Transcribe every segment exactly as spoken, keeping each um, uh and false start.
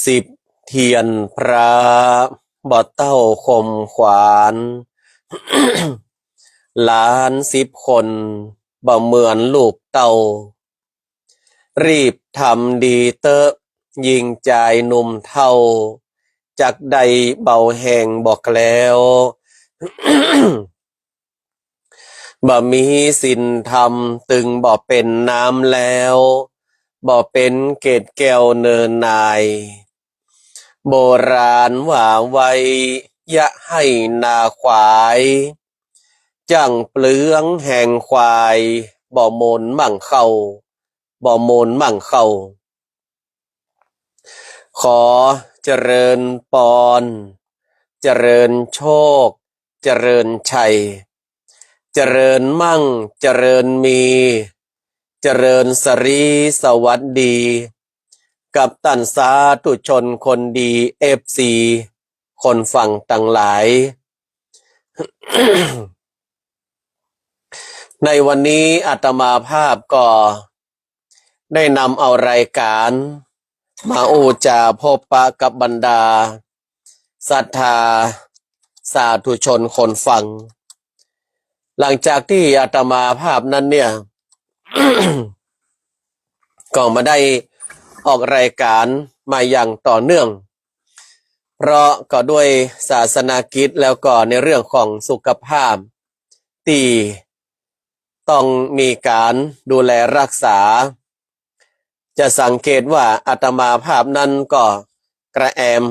สิบเตียนพระ บ่เต้าคมขวาน หลานสิบคน บ่เหมือนลูกเต้า รีบทำดีเต๊อะ ยิ่งจายหนุ่มเฒ่า จักได้เบาแฮงบ่แคล้ว บ่มีศีลธรรมตึงบ่เป๋นน้ำแล้ว บ่เป๋นเกศแก้วเนินนาย โบราณว่าไว้ อย่าให้นาขวาย จั่งเปลืองแฮงควาย บ่โมนมั่งเข้า บ่โมนมั่งเข้า ขอเจริญปอน เจริญโชค เจริญชัย เจริญมั่ง เจริญมี เจริญสรีสวัสดี กับต้านสาธุชนคนดี เอฟซี คนฟังตังหลาย ในวันนี้อาตมาภาพก็ ได้นำเอารายการมาอู้จ๋าพบปะกับบรรดาศรัทธาสาธุชนคนฟัง หลังจากตี้อาตมาภาพนั้นเนี่ย ก็มาได้ออกรายการมาอย่างต่อเนื่อง เพราะก็ด้วยศาสนกิจแล้วก็ในเรื่องของสุขภาพ ตี้ต้องมีก๋านดูแลรักษา จะสังเกตว่าอาตมาภาพนั้นก็กระแอม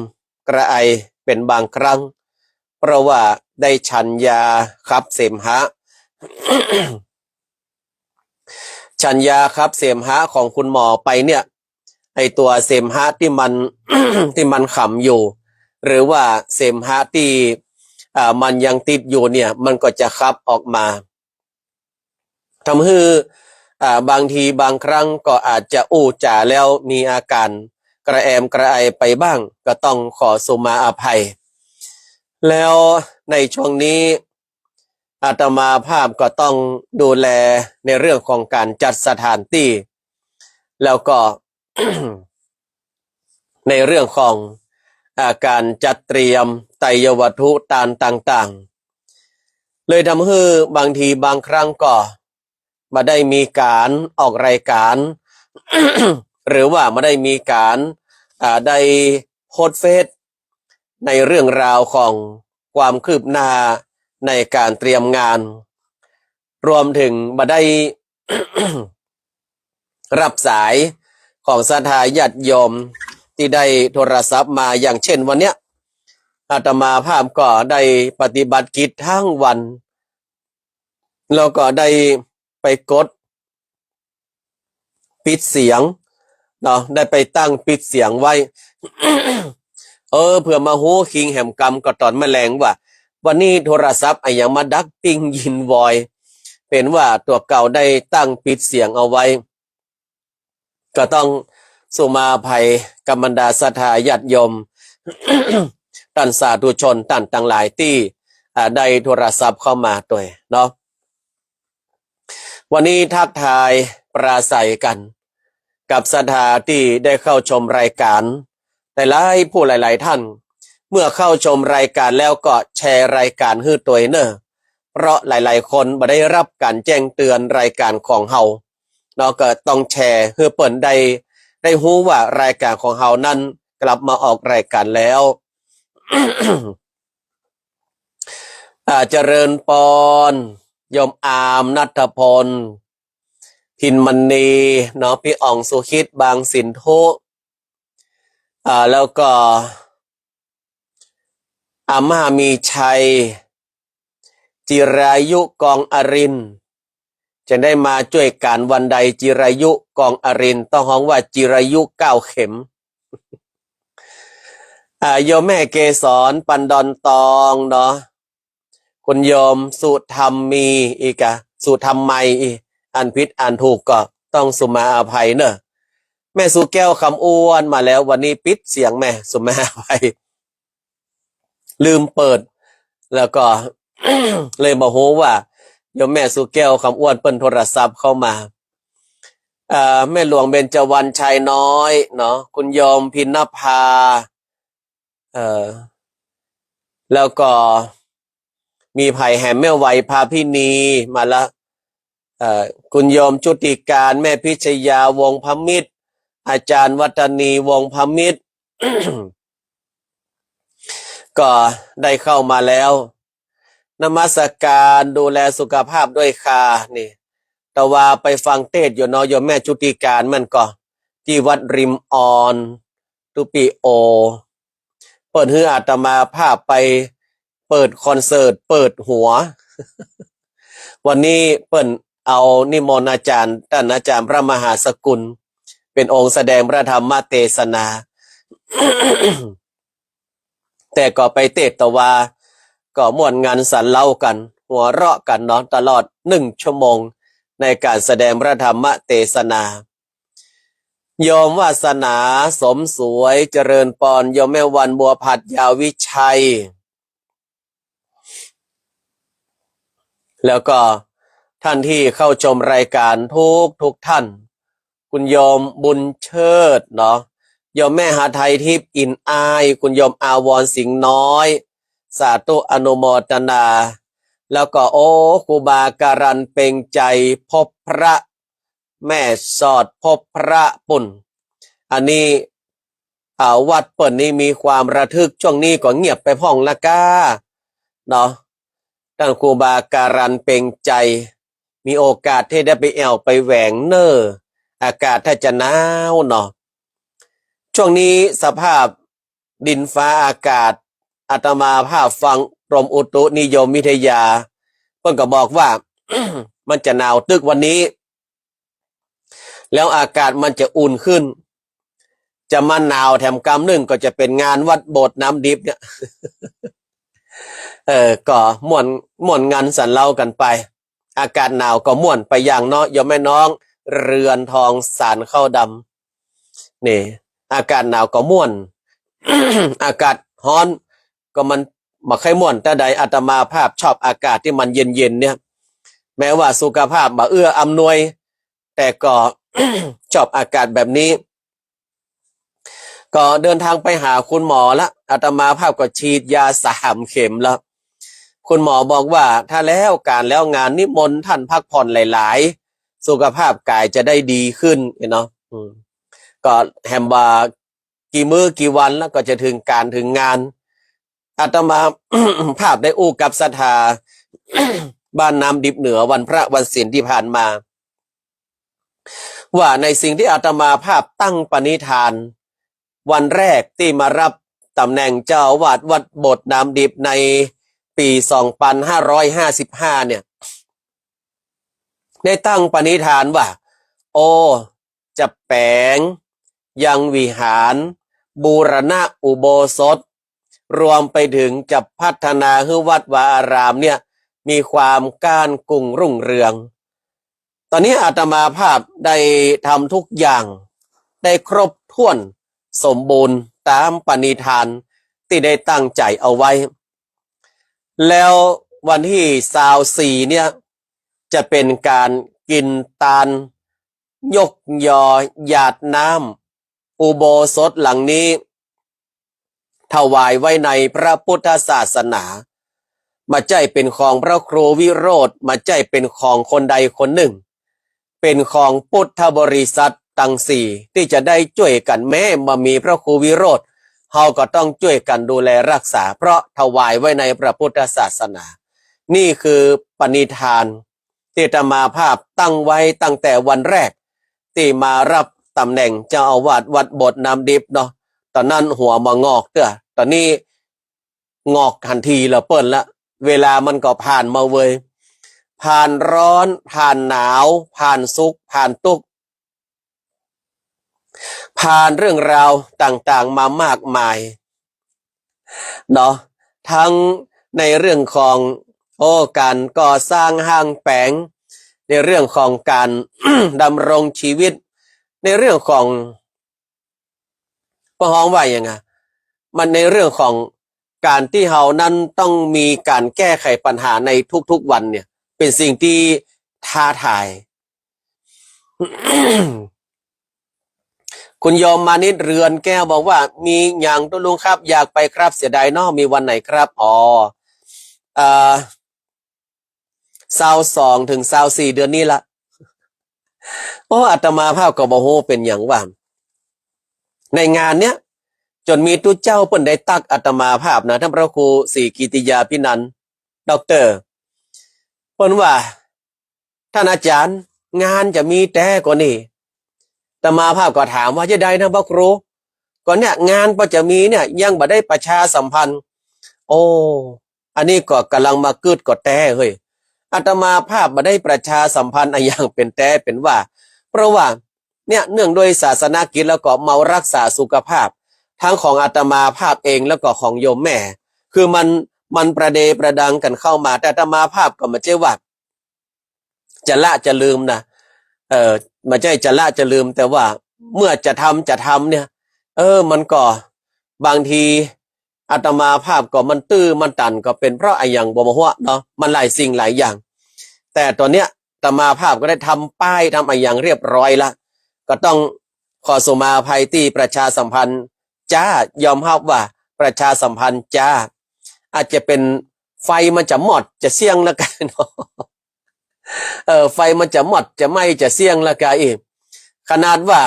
กระไอเป๋นบางครั้ง เพราะว่าได้ฉันยาขับเสมหะ ฉันยาขับเสมหะของคุณหมอไปเนี่ย ไอ้ตั๋วเสมหะตี้มัน ตี้มันขังอยู่ หรือว่าเสมหะตี้ อ่า มันยังติดอยู่เนี่ย มันก็จะขับออกมา ทำหื้อ อ่า บางทีบางครั้งก็อาจจะอู้จ๋าแล้วมีอาก๋านกระแอมกระไอไปบ้าง ก็ต้องขอสุมาอภัย แล้วในช่วงนี้ อาตมาภาพก็ต้องดูแลในเรื่องของก๋านจัดสถานตี้ แล้วก็ ในเรื่องของ อ่า ก๋านจัดเตรียมไตรยวัตถุตานต่างๆ เลยทำหื้อบางทีบางครั้งก็บ่ได้มีก๋านออกรายการ หรือว่าบ่ได้มีก๋าน อ่า ได้โพสต์เฟซ ในเรื่องราวของความคืบหน้าในก๋านเตรียมงาน รวมเถิงบ่ได้ ฮับสายของศรัทธาญาติโยมตี้ได้โทรศัพท์มา อย่างเช่นวันเนี้ย อาตมาภาพก็ได้ปฏิบัติกิจทั้งวัน แล้วก็ได้ไปกด ปิดเสียงเนาะ ได้ไปตั้งปิดเสียงไว้ เออ เผื่อมาฮู้คิงแหมกำก็ต๋อนแมลงว่า วันนี้โทรศัพท์อะหยังมาดังปิ้งยินวอย เป๋นว่าตั๋วเก่าได้ตั้งปิดเสียงเอาไว้ ก็ต้องสุมาอภัยกับบรรดาศรัทธาญาติโยม ต้านสาธุชนต้านตังหลายตี้ อ่า ได้โทรศัพท์เข้ามาตวยเนาะ วันนี้ทักทายปราศรัยกั๋น กับศรัทธาตี้ได้เข้าชมรายก๋าน หลายๆ ผู้หลายๆ ต้าน เมื่อเข้าชมรายก๋านแล้วก็แชร์รายก๋านหื้อตวยเน่อ เพราะหลายๆ คนบ่ได้ฮับก๋านแจ้งเตือนรายก๋านของเฮาเนาะ ก็ต้องแชร์หื้อเปิ้นได้ ได้ฮู้ว่ารายก๋านของเฮานั้นกลับมาออกรายก๋านแล้ว อ่า เจริญปอน โยมอาม ณัฐพล พินมณี เนาะ ปี้อ่อง สุขิต บางสินธุ อ่า แล้วก็ อาม่ามีชัย จิรายุ กองอรินทร์ จะได้มาจ้วยก๋านวันใด จิรายุ กองอรินทร์ ต้องฮ้องว่าจิรายุ เก้าเข็ม อ่า โยมแม่เกสร ปันดอนตอง เนาะ คุณโยมสุธรรมมีอีกอะ สุธรรมไมยอีก อ่านผิดอ่านถูกก็ต้องสุมาอภัยเน่อ แม่สุแก้ว คำอ้วน มาแล้ว วันนี้ปิดเสียงแม่ สุมาอภัย ลืมเปิด แล้วก็ เลยบ่ฮู้ว่า โยมแม่สุแก้ว คำอ้วน เปิ้นโทรศัพท์เข้ามา เอ่อ แม่หลวงเบญจวรรณ ชัยน้อยเนาะ คุณโยมพิณภา เอ่อ แล้วก็มีใผแหม แม่ไหว ภาพินีมาละ เอ่อ คุณโยมชุติการ แม่พิชยา วงศ์พมิตร อาจารย์วัฒนี วงศ์พมิตร ก็ได้เข้ามาแล้ว นมัสการ ดูแลสุขภาพด้วยค่ะ นี่ แต่ว่าไปฟังเทศน์อยู่เนาะ โยมแม่ชุติการ แม่นก่อ ตี้วัดริมออน ตุปิโอ เปิ้นหื้ออาตมาภาพไปเปิดคอนเสิร์ตเปิดหัว วันนี้เปิ้นเอานิมนต์อาจารย์ ต้านอาจารย์พระมหาสกุล เป๋นองค์แสดงพระธรรมเตสนา แต่ก็ไปเทศน์ แต่ว่าก็ม่วนงันสันเล้ากั๋น หัวเราะกั๋นเนาะ ตลอดหนึ่งชั่วโมงในก๋านแสดงพระธรรมเตสนา โยมวาสนา สมสวย เจริญปอน โยมแม่วัน บัวผัด ยาวิชัย แล้วก็ท่านที่เข้าชมรายการทุกทุกท่าน คุณโยมบุญเชิดเนาะ โยมแม่หาไทยทิพย์ อินอ้าย คุณโยมอาวรณ์ สิงห์น้อย สาธุอนุโมทนา แล้วก็ โอ้ ครูบาการัน เพ็งใจ พบพระ แม่สอด พบพระปุ้น อันนี้ อ่า วัดเปิ้นนี่มีความระทึก ช่วงนี้ก็เงียบไปพ่องละก้า เนาะ ต้านครูบาการัน เพ็งใจ มีโอกาสตี้ได้ไปแอ่วไปแหวงเน่อ อากาศถ้าจะหนาวเนาะ ช่วงนี้สภาพดินฟ้าอากาศ อาตมาภาพฟังกรมอุตุนิยมวิทยา เปิ้นก็บอกว่า มันจะหนาวตึกวันนี้ แล้วอากาศมันจะอุ่นขึ้น จะมาหนาวแถมกำนึ่งก็จะเป๋นงานวัดโบสถ์น้ำดิบเนี่ย เออ ก็ม่วน ม่วนงันสันเล้ากั๋นไป อากาศหนาวก็ม่วนไปอย่างเนาะ โยมแม่น้อง เรือนทอง สารเข้าดำ นี่ อากาศหนาวก็ม่วน อากาศฮ้อนก็มันบ่ใค่ม่วนเต้าใด อาตมาภาพชอบอากาศตี้มันเย็นๆ เนี่ย แม้ว่าสุขภาพบ่เอื้ออำนวย แต่ก็ ชอบอากาศแบบนี้ ก็เดินทางไปหาคุณหมอละ อาตมาภาพก็ฉีดยาสามเข็มแล้ว คุณหมอบอกว่าถ้าแล้วก๋านแล้วงานนิมนต์ท่านพักผ่อนหลายๆ สุขภาพกายจะได้ดีขึ้นเนาะ อืม ก็แหมว่ากี่มื้อกี่วันแล้วก็จะถึงก๋านถึงงาน อาตมาภาพได้อู้กับศรัทธา บ้านน้ำดิบเหนือวันพระวันศีลตี้ผ่านมา ว่าในสิ่งตี้อาตมาภาพตั้งปณิธาน วันแรกตี้มารับต๋ำแหน่งเจ้าอาวาสวัดโบสถ์น้ำดิบในปี๋สองปันห้าร้อยห้าสิบห้า เนี่ย ได้ตั้งปณิธานว่า โอ้ จะแป๋งยังวิหาร บูรณะอุโบสถ รวมไปถึงจะพัฒนาหื้อวัดวาอารามเนี่ย มีความก้านกุงรุ่งเรือง ต๋อนนี้อาตมาภาพได้ทำทุกอย่าง ได้ครบถ้วนสมบูรณ์ต๋ามปณิธานตี้ได้ตั้งใจ๋เอาไว้ แล้ววันตี้ซาวสี่ เนี่ย จะเป๋นก๋านกิ๋นตาน ยกยอหยาดน้ำ อุโบสถหลังนี้ ถวายไว้ในพระพุทธศาสนา บ่ใจ้เป๋นของพระครูวิโรจน์ บ่ใจ้เป๋นของคนใดคนนึ่ง เป๋นของพุทธบริษัทตังสี่ ตี้จะได้จ้วยกั๋น แม้บ่มีพระครูวิโรจน์ เฮาก็ต้องจ้วยกั๋นดูแลรักษา เพราะถวายไว้ในพระพุทธศาสนา นี่คือปณิธาน ตี้อาตมาภาพตั้งไว้ตั้งแต่วันแรก ตี้มารับต๋ำแหน่งเจ้าอาวาสวัดโบสถ์น้ำดิบเนาะ ต๋อนนั้นหัวบ่งอกเตื้อ ต๋อนนี้งอกหันทีละเปิ้นละ เวลามันก็ผ่านมาเวย ผ่านร้อน ผ่านหนาว ผ่านสุข ผ่านตุ๊กข์ ผ่านเรื่องราวต่างๆ มามากมาย เนาะ ทั้งในเรื่องของ โอ้ ก๋านก่อสร้างห้างแป๋ง ในเรื่องของก๋าน ดำรงชีวิต ในเรื่องของ เปิ้นฮ้องว่าหยังอะ มันในเรื่องของก๋านตี้เฮานั้นต้องมีก๋านแก้ไขปัญหาในทุกๆ วันเนี่ย เป๋นสิ่งตี้ท้าทาย คุณโยมมานิดเรือนแก้วบอกว่า มีหยังตุ๊ลุงครับ อยากไปครับ เสียดายเนาะ มีวันไหนครับ อ๋อ เอ่อ ซาวสองถึงซาวสี่เดือนนี้ละ โอ้ อาตมาภาพก็บ่ฮู้เป๋นหยังว่า ในงานเนี้ย จ๋นมีตุ๊เจ้าเปิ้นได้ตั๊กอาตมาภาพนะ ต้านพระครูศรีกิติยาภินันท์ ด็อกเตอร์ เปิ้นว่า ต้านอาจ๋ารย์ งานจะมีแต๊ก่อนี่ อาตมาภาพก็ถามว่า จะใดนะพระครู ก็เนี่ย งานก็จะมีเนี่ย ยังบ่ได้ประชาสัมพันธ์ โอ้ อันนี้ก็ก่ำลังมากึ๊ดก็แต๊เฮ้ย อาตมาภาพบ่ได้ประชาสัมพันธ์อะหยังเป๋นแต๊เป๋นว่า เพราะว่า เนี่ย เนื่องด้วยศาสนกิจแล้วก็เมารักษาสุขภาพ ทั้งของอาตมาภาพเองแล้วก็ของโยมแม่ คือมัน มันประเดประดังกั๋นเข้ามา แต่อาตมาภาพก็บ่ใจ้ว่า จะละจะลืมนะ เอ่อ บ่ใจ้จะละจะลืม แต่ว่าเมื่อจะทำ จะทำเนี่ย เออ มันก็ บางทีอาตมาภาพก็มันตื้อมันตัน ก็เป๋นเพราะอะหยังบ่มาฮั้วเนาะ มันหลายสิ่งหลายอย่าง แต่ต๋อนเนี้ยอาตมาภาพก็ได้ทำป้ายทำอะหยังเรียบร้อยละ ก็ต้องขอสุมาอภัยตี้ประชาสัมพันธ์จ๊า ยอมฮับว่าประชาสัมพันธ์จ๊า อาจจะเป๋นไฟมันจะมอดจะเสี้ยงละกั๋นเนาะ เออ ไฟมันจะมอดจะไหม้จะเสี้ยงละกั๋นอีก ขนาดว่า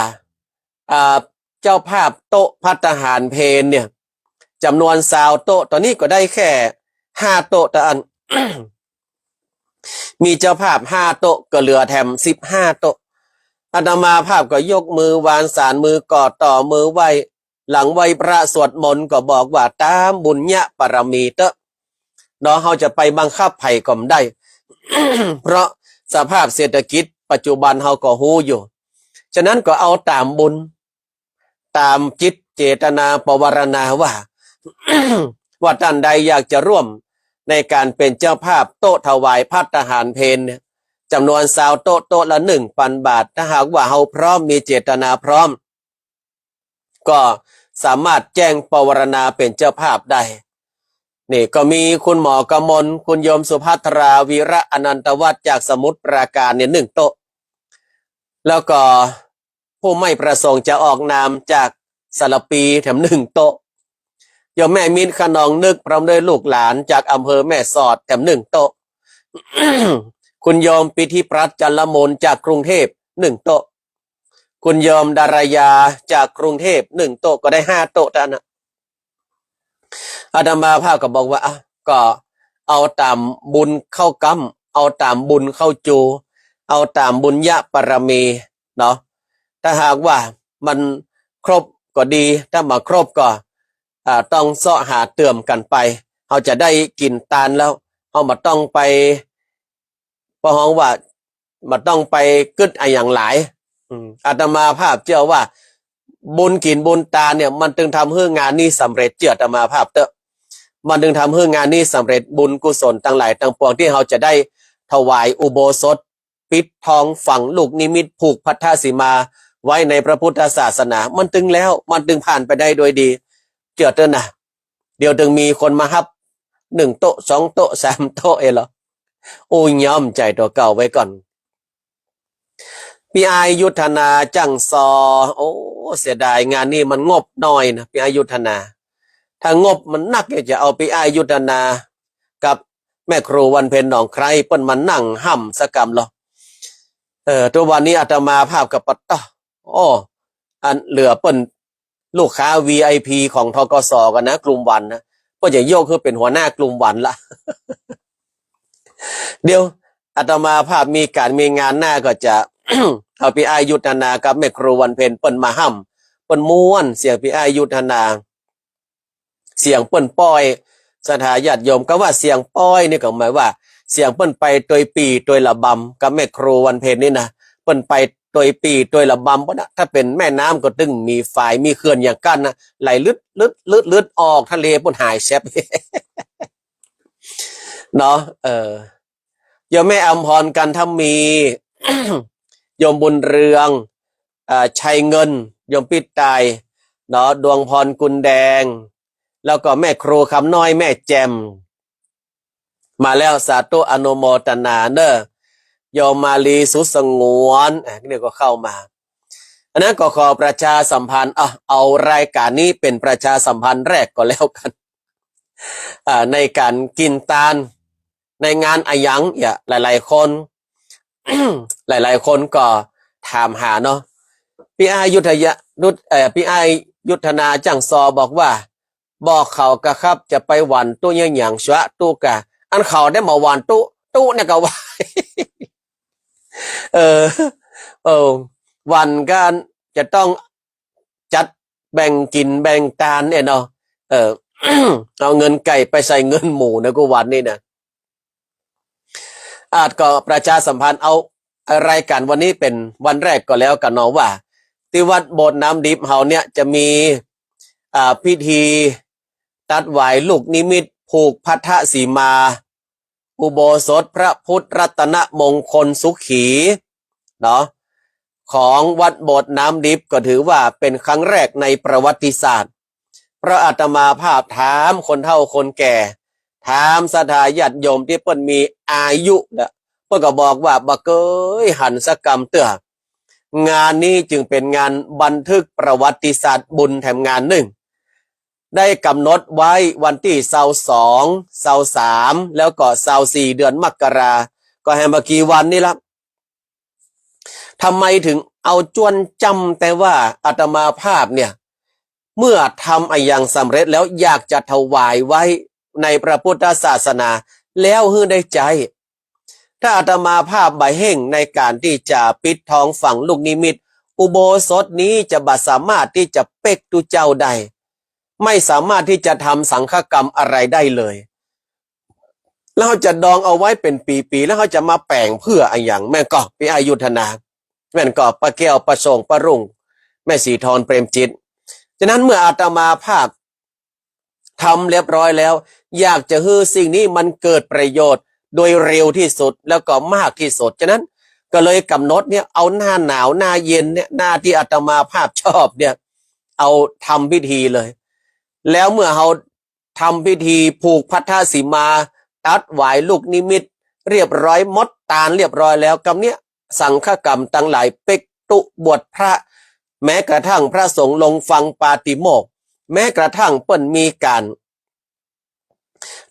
อ่า เจ้าภาพโต๊ะภัตตาหารเพลเนี่ย จ๋ำนวนซาวโต๊ะ ต๋อนนี้ก็ได้แค่ห้าโต๊ะเต้าอั้น มีเจ้าภาพห้าโต๊ะ ก็เหลือแถมสิบห้าโต๊ะ อาตมาภาพก็ยกมือวานสานมือกอดต่อมือไหว้ หลังไหว้พระสวดมนต์ก็บอกว่า ต๋ามบุญญะปารมีเต๊อะ เนาะ เฮาจะไปบังคับใผก็บ่ได้ เพราะสภาพเศรษฐกิจปัจจุบันเฮาก็ฮู้อยู่ ฉะนั้นก็เอาต๋ามบุญ ต๋ามจิตเจตนาปวารณาว่า ว่าต้านใดอยากจะร่วมในก๋านเป๋นเจ้าภาพโต๊ะถวายภัตตาหารเพลเนี่ย จ๋ำนวนซาวโต๊ะ โต๊ะละหนึ่งปันบาท ถ้าหากว่าเฮาพร้อม มีเจตนาพร้อม ก็สามารถแจ้งปวารณาเป๋นเจ้าภาพได้ นี่ก็มีคุณหมอกมล คุณโยมสุภัทรา วีระอนันตวัฒน์ จากสมุทรปราการเนี่ยหนึ่งโต๊ะ แล้วก็ผู้ไม่ประสงค์จะออกนามจากสารภีแถมหนึ่งโต๊ะ โยมแม่มิตรขนองนึกพร้อมด้วยลูกหลานจากอำเภอแม่สอดแถมหนึ่งโต๊ะ คุณโยมปิธิปรัตน์ จันทร์ละมูล จากกรุงเทพหนึ่งโต๊ะ คุณโยมดารายาจากกรุงเทพหนึ่งโต๊ะ ก็ได้ห้าโต๊ะเต้าอั้นนะ อาตมาภาพก็บอกว่า อ่ะ ก็เอาต๋ามบุญเข้ากำ เอาต๋ามบุญเข้าจู เอาต๋ามบุญญะปารมีเนาะ ถ้าหากว่ามันครบก็ดี ถ้าบ่ครบก็ อ่า ต้องเซาะหาเติมกั๋นไป เฮาจะได้กิ๋นตานแล้ว เฮาบ่ต้องไป เปิ้นฮ้องว่า บ่ต้องไปกึ๊ดอะหยังหลาย อืม อาตมาภาพเจื้อว่า บุญกิ๋นบุญตานเนี่ย มันตึงทำหื้องานนี้สำเร็จ เจื้ออาตมาภาพเต๊อะ มันตึงทำหื้องานนี้สำเร็จ บุญกุศลตังหลายตังปวงตี้เฮาจะได้ถวายอุโบสถ ปิดทองฝังลูกนิมิต ผูกพัทธสีมาไว้ในพระพุทธศาสนา มันตึงแล้ว มันตึงผ่านไปได้โดยดี เจื้อเต๊อะนะ เดี๋ยวตึงมีคนมาฮับหนึ่งโต๊ะ สองโต๊ะ สามโต๊ะเองเหรอ โอ้ย ย้อมใจ๋ตั๋วเก่าไว้ก่อน ปี้อ้ายยุทธนา จั่งซอ โอ้ เสียดาย งานนี้มันงบน้อยนะ ปี้อ้ายยุทธนา ถ้างบมันนักเนี่ย จะเอาปี้อ้ายยุทธนา กับแม่ครูวันเพ็ญหนองไคร้ เปิ้นมานั่งฮ่ำสักกำเหรอ เออ ตุ๊วันนี้อาตมาภาพกับปะต๊อ โอ้ อันเหลือเปิ้น ลูกค้า วีไอพี ของ ธ.ก.ส. กั๋นนะ กลุ่มวันนะ เปิ้นจะยกหื้อเป๋นหัวหน้ากลุ่มวันละ เดี๋ยวอาตมาภาพมีก๋านมีงานหน้าก็จะ เอาปี้อ้ายยุทธนากับแม่ครูวันเพ็ญเปิ้นมาฮ่ำ เปิ้นม่วน เสียงปี้อ้ายยุทธนา เสียงเปิ้นป้อย ศรัทธาญาติโยม กำว่าเสียงป้อยนี่ก็หมายว่า เสียงเปิ้นไปตวยปี่ตวยระบำ กับแม่ครูวันเพ็ญนี่นะ เปิ้นไปตวยปี่ตวยระบำปู๊นนะ ถ้าเป๋นแม่น้ำก็ตึงมีฝายมีเขื่อนอย่างกั้นนะ ไหลลึดลึดลึดลึดออกทะเลปู๊น หายแซบ เนาะ เออ โยมแม่อำพร กันทมี โยมบุญเรือง อ่า ชัยเงิน โยมปี้ตาย เนาะ ดวงพร กุลแดง แล้วก็แม่ครูคำน้อย แม่แจ่ม มาแล้ว สาธุอนุโมทนาเน่อ โยมมาลีสุสงวน อ่ะ เนี่ยก็เข้ามา อันนั้นก็ขอประชาสัมพันธ์ อ่ะ เอารายการนี้เป๋นประชาสัมพันธ์แรกก็แล้วกั๋น อ่า ในก๋านกิ๋นตาน ในงานอะหยัง เนี่ย หลายๆ คน หลายๆ คนก็ถามหาเนาะ ปี้อ้ายยุทธยะ ยุทธ เอ่อ ปี้อ้ายยุทธนาจ้างซอบอกว่า บอกเขากะครับ จะไปหว่านตุ๊เยียะหยัง ชวะตุ๊กะ อันเขาได้มาหว่านตุ๊ ตุ๊เนี่ยกะว่า เออ เออ หว่านกั๋นจะต้องจัดแบ่งกิ๋นแบ่งตานเนี่ยเนาะ เออ เอาเงินไก่ไปใส่เงินหมูนะ กูหว่านนี่นะ อาจก็ประชาสัมพันธ์เอารายการวันนี้เป๋นวันแรกก็แล้วกั๋นเนาะว่า ตี้วัดโบสถ์น้ำดิบเฮาเนี่ยจะมี อ่า พิธีตัดหวายลูกนิมิต ผูกพัทธสีมา อุโบสถพระพุทธรัตนมงคลสุขี เนาะ ของวัดโบสถ์น้ำดิบ ก็ถือว่าเป๋นครั้งแรกในประวัติศาสตร์ เพราะอาตมาภาพถามคนเฒ่าคนแก่ ถามศรัทธาญาติโยมตี้เปิ้นมีอายุแล้ว เปิ้นก็บอกว่าบ่เกยหันสักกำเตื้อ งานนี้จึงเป๋นงานบันทึกประวัติศาสตร์บุญแถมงานนึ่ง ได้ก๋ำหนดไว้วันตี้ซาวสอง ซาวสาม แล้วก็ซาวสี่ เดือนมกรา ก็แหมบ่ากี่วันนี่ละ ทำไมถึงเอาจ้วนจ้ำแต่ว่าอาตมาภาพเนี่ย เมื่อทำอะหยังสำเร็จแล้วอยากจะถวายไว้ในพระพุทธศาสนา แล้วหื้อได้ใจ๊ ถ้าอาตมาภาพบ่าเฮ่งในก๋านตี้จะปิดทองฝังลูกนิมิต อุโบสถนี้จะบ่สามารถตี้จะเป๊กตุ๊เจ้าได้ ไม่สามารถที่จะทำสังฆกรรมอะไรได้เลย แล้วเฮาจะดองเอาไว้เป๋นปีๆ แล้วเฮาจะมาแป๋งเปื้ออะหยัง แม่นก่อ ปี้อ้ายยุทธนา แม่นก่อ ป้าแก้ว ป้าสง ป้ารุ่ง แม่ศรีทร เปรมจิต ฉะนั้นเมื่ออาตมาภาพทำเรียบร้อยแล้ว อยากจะหื้อสิ่งนี้มันเกิดประโยชน์โดยเร็วที่สุด แล้วก็มากที่สุด ฉะนั้นก็เลยก๋ำหนดเนี่ย เอาหน้าหนาว หน้าเย็นเนี่ย หน้าตี้อาตมาภาพชอบเนี่ย เอาทำพิธีเลย แล้วเมื่อเฮา ทำพิธีผูกพัทธสีมา ตัดหวายลูกนิมิตเรียบร้อยหมด ตานเรียบร้อยแล้ว กำเนี้ยสังฆกรรมตังหลาย เป๊กตุ๊ บวชพระ แม้กระทั่งพระสงฆ์ลงฟังปาติโมกข์ แม้กระทั่งเปิ้นมีก๋าน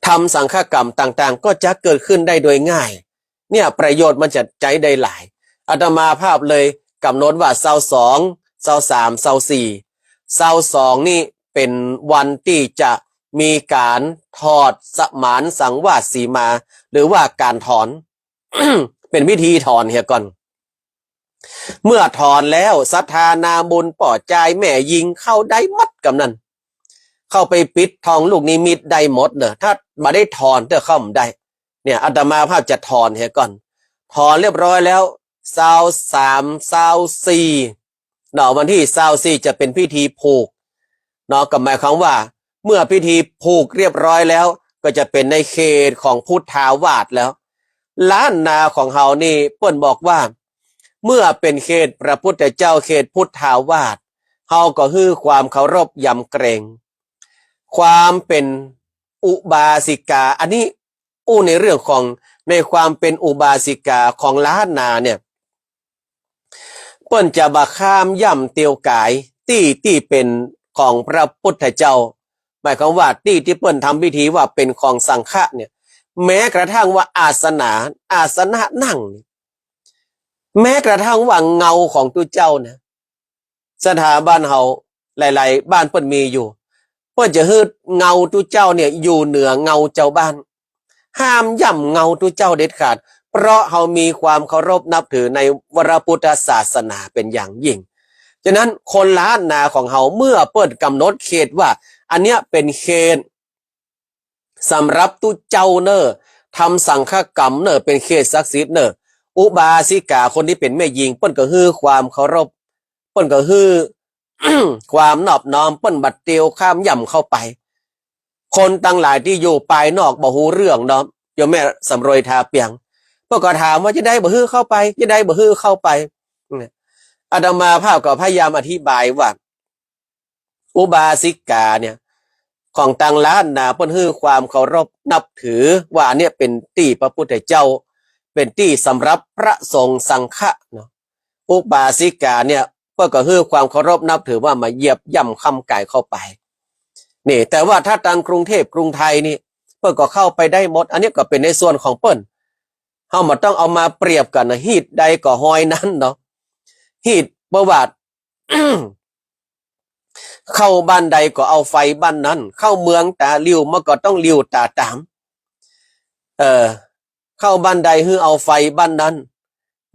ทำสังฆกรรมต่างๆ ก็จะเกิดขึ้นได้โดยง่าย เนี่ยประโยชน์มันจะใจ๊ได้หลาย อาตมาภาพเลยก๋ำหนดว่าซาวสอง ซาวสาม ซาวสี่ ซาวสองนี่เป๋นวันตี้จะมีก๋านถอดสมานสังวาสสีมา หรือว่าก๋านถอน เป๋นพิธีถอนเหียก่อน เมื่อถอนแล้วศรัทธานาบุญป้อจายแม่ญิงเข้าได้หมดกำนั้น เข้าไปปิดทองลูกนิมิตได้หมดเน่อ ถ้าบ่ได้ถอนเตื้อเข้าบ่ได้ เนี่ยอาตมาภาพจะถอนเหียก่อน ถอนเรียบร้อยแล้ว ซาวสาม ซาวสี่ เนาะ วันตี้ซาวสี่จะเป๋นพิธีผูก เนาะ ก็หมายความว่าเมื่อพิธีผูกเรียบร้อยแล้ว ก็จะเป๋นในเขตของพุทธาวาสแล้ว ล้านนาของเฮานี่เปิ้นบอกว่า เมื่อเป๋นเขตพระพุทธเจ้า เขตพุทธาวาส เฮาก็หื้อความเคารพยำเกรง ความเป๋นอุบาสิกา อันนี้อู้ในเรื่องของ ในความเป๋นอุบาสิกาของล้านนาเนี่ย เปิ้นจะบ่ข้ามย่ำเตียวก๋าย ตี้ตี้เป๋นของพระพุทธเจ้า หมายความว่าตี้ตี้เปิ้นทำพิธีว่าเป๋นของสังฆะเนี่ย แม้กระทั่งว่าอาสนะ อาสนะนั่งเนี่ย แม้กระทั่งว่าเงาของตุ๊เจ้านะ ศรัทธาบ้านเฮาหลายๆ บ้านเปิ้นมีอยู่ เปิ้นจะหื้อเงาตุ๊เจ้าเนี่ยอยู่เหนือเงาจาวบ้าน ห้ามย่ำเงาตุ๊เจ้าเด็ดขาด เพราะเฮามีความเคารพนับถือในพระพุทธศาสนาเป๋นอย่างยิ่ง ฉะนั้นคนล้านนาของเฮาเมื่อเปิ้นก๋ำหนดเขตว่า อันเนี้ยเป๋นเขต สำหรับตุ๊เจ้าเน่อ ทำสังฆกรรมเน่อ เป๋นเขตศักดิ์สิทธิ์เน่อ อุบาสิกาคนตี้เป๋นแม่ญิง เปิ้นก็หื้อความเคารพ เปิ้นก็หื้อ ความนอบน้อม เปิ้นบ่เตียวข้ามย่ำเข้าไป คนตังหลายตี้อยู่ปายนอกบ่ฮู้เรื่องเนาะ โยมแม่สำรวยทาเปียง เปิ้นก็ถามว่าจะใดบ่หื้อเข้าไป จะใดบ่หื้อเข้าไป อาตมาภาพก็พยายามอธิบายว่า อุบาสิกาเนี่ย ของตังล้านนาเปิ้นหื้อความเคารพนับถือว่าอันเนี้ยเป๋นตี้พระพุทธเจ้า เป ป๋นตี้สำหรับพระสงฆ์สังฆะเนาะ อุบาสิกาเนี่ย เปิ้นก็หื้อความเคารพนับถือว่ามาเยียบย่ำค่ำก๋ายเข้าไป นี่ แต่ว่าถ้าตางกรุงเทพฯกรุงไทยนี่ เปิ้นก็เข้าไปได้หมด อันนี้ก็เป๋นในส่วนของเปิ้น เฮาบ่ต้องเอามาเปรียบกั๋นนะ ฮีตใดก็ฮอยนั้นเนาะ ฮีตประวัติ เข้าบ้านใดก็เอาไฟบ้านนั้น เข้าเมืองต๋าหลิ้วมันก็ต้องหลิ้วต๋าต๋าม เออ เข้าบ้านใดหื้อเอาไฟบ้านนั้น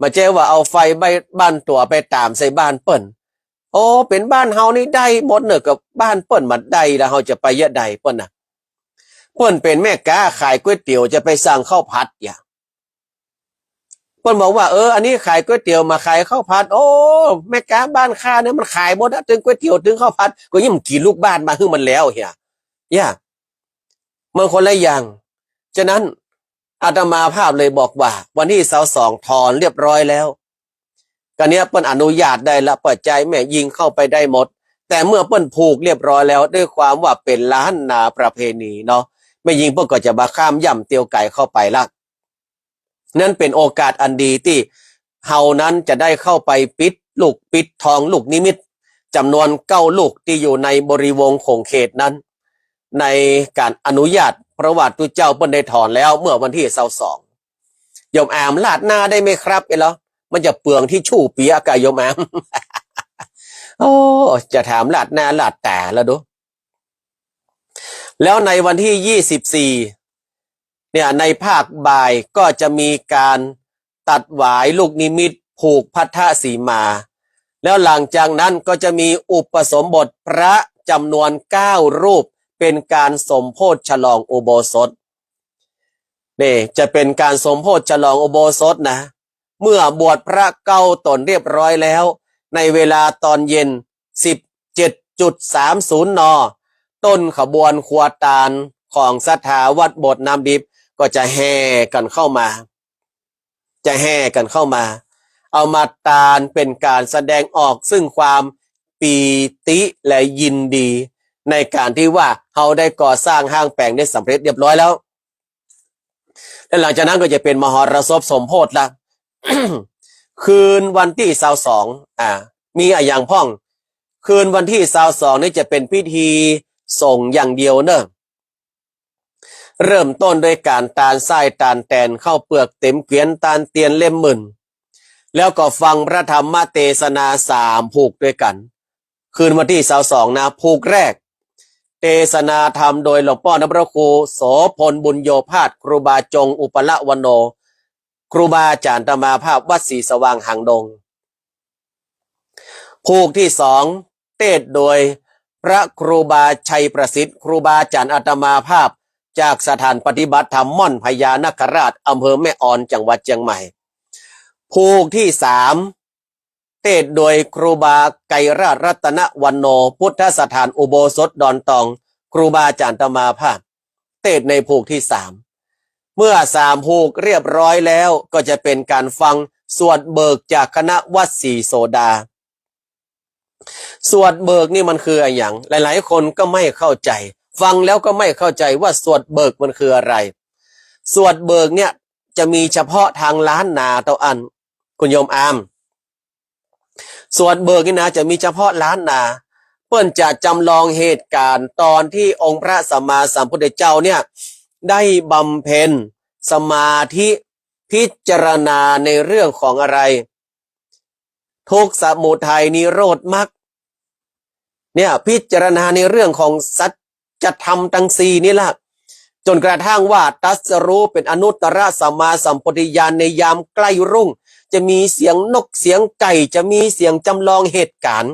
บ่ใจ้ว่าเอาไฟบ้าน บ้านตั๋วไปต๋ามใส่บ้านเปิ้น โอ้ เป๋นบ้านเฮานี่ได้หมดเนาะ ก็บ้านเปิ้นบ่ได้แล้ว เฮาจะไปเยียะใดเปิ้นน่ะ เปิ้นเป๋นแม่ก๊าขายก๋วยเตี๋ยว จะไปสั่งข้าวผัดเยียะ เปิ้นบอกว่า เออ อันนี้ขายก๋วยเตี๋ยว บ่ขายข้าวผัด โอ้ แม่ก๊าบ้านข้าเนี่ยมันขายหมดอะ ตึงก๋วยเตี๋ยว ตึงข้าวผัด ก็ยิ่งกิ๋นลูกบ้านบ่หื้อมันแล้วเหีย เยียะ มันคนละอย่าง ฉะนั้นอาตมาภาพเลยบอกว่า วันตี้ซาวสองถอนเรียบร้อยแล้ว กะเนี้ยเปิ้นอนุญาตได้ละ เปิ้นใจ๋แม่ญิงเข้าไปได้หมด แต่เมื่อเปิ้นผูกเรียบร้อยแล้ว ด้วยความว่าเป๋นล้านนาประเพณีเนาะ แม่ญิงเปิ้นก็จะบ่ข้ามย่ำเตียวไก๋เข้าไปละ นั้นเป๋นโอกาสอันดีตี้เฮานั้นจะได้เข้าไปปิดลูกปิดทองลูกนิมิตจ๋ำนวนเก้าลูกตี้อยู่ในบริวงศ์ขงเขตนั้น ในก๋านอนุญาต เพราะว่าตุ๊เจ้าเปิ้นได้ถอนแล้วเมื่อวันตี้ซาวสอง โยมอาม ราดหน้าได้ไหมครับ เอ๊ะเหรอ มันจะเปลืองทิชชู่เปียกอะโยมอาม โอ้ จะถามราดหน้าราดต๋าแล้วดู แล้วในวันตี้ยี่สิบสี่เนี่ย ในภาคบ่ายก็จะมีก๋านตัดหวายลูกนิมิต ผูกพัทธสีมา แล้วหลังจากนั้นก็จะมีอุปสมบทพระจ๋ำนวนเก้ารูป เป๋นก๋านสมโภชฉลองอุโบสถ นี่จะเป๋นก๋านสมโภชฉลองอุโบสถนะ เมื่อบวชพระเก้าต๋นเรียบร้อยแล้ว ในเวลาตอนเย็น สิบเจ็ดจุดสามศูนย์ น. ต้นขบวนครัวตานของศรัทธาวัดโบสถ์น้ำดิบ ก็จะแห่กั๋นเข้ามา จะแห่กั๋นเข้ามา เอามาตานเป๋นก๋านแสดงออกซึ่งความปีติและยินดี ในก๋านตี้ว่าเฮาได้ก่อสร้างห้างแป๋งได้สำเร็จเรียบร้อยแล้ว และหลังจากนั้นก็จะเป๋นมหรสพสมโภชละ คืนวันตี้ซาวสอง อ่า มีอะหยังพ่อง คืนวันตี้ซาวสองนี่จะเป๋นพิธีสงฆ์อย่างเดียวเนาะ เริ่มต้นด้วยก๋านตานส้ายตานแตน ข้าวเปลือกเต็มเกวียน ตานเตียนเล่มหมื่น แล้วก็ฟังพระธรรมเตสนาสามผูกด้วยกั๋น คืนวันตี้ซาวสองนะ ผูกแรก เตสนาธรรมโดยหลวงป้อน้ำพระครูโสภณบุญโยภาส ครูบาจงอุปละวโน ครูบาอาจ๋ารย์อาตมาภาพวัดศรีสว่างหางดง ผูกตี้สอง เตสน์โดยพระครูบาชัยประสิทธิ์ ครูบาอาจ๋ารย์อาตมาภาพจากสถานปฏิบัติธรรมม่อนพญานาคราช อำเภอแม่ออน จังหวัดเจียงใหม่ ผูกตี้สาม เตสน์โดยครูบาไกรราชรัตนวโน พุทธสถานอุโบสถดอนตอง ครูบาอาจ๋ารย์อาตมาภาพ เตสน์ในผูกตี้สาม เมื่อสามผูกเรียบร้อยแล้ว ก็จะเป๋นก๋านฟังสวดเบิกจากคณะวัดศรีโสดา สวดเบิกนี่มันคืออะหยัง หลายๆ คนก็ไม่เข้าใจ๋ ฟังแล้วก็ไม่เข้าใจ๋ว่าสวดเบิกมันคืออะไร สวดเบิกเนี่ยจะมีเฉพาะตางล้านนาเต้าอั้น คุณโยมอาม สวดเบิกนี่นะ จะมีเฉพาะล้านนา เปิ้นจะจ๋ำลองเหตุก๋ารณ์ต๋อนตี้องค์พระสัมมาสัมพุทธเจ้าเนี่ย ได้บำเพ็ญสมาธิพิจารณาในเรื่องของอะไร ทุกข์ สมุทัย นิโรธ มรรค เนี่ย พิจารณาในเรื่องของสัจธรรมตังสี่นี่ละ จ๋นกระทั่งว่าตรัสรู้เป๋นอนุตตรสัมมาสัมโพธิญาณในยามใกล้รุ่ง จะมีเสียงนกเสียงไก่ จะมีเสียงจ๋ำลองเหตุก๋ารณ์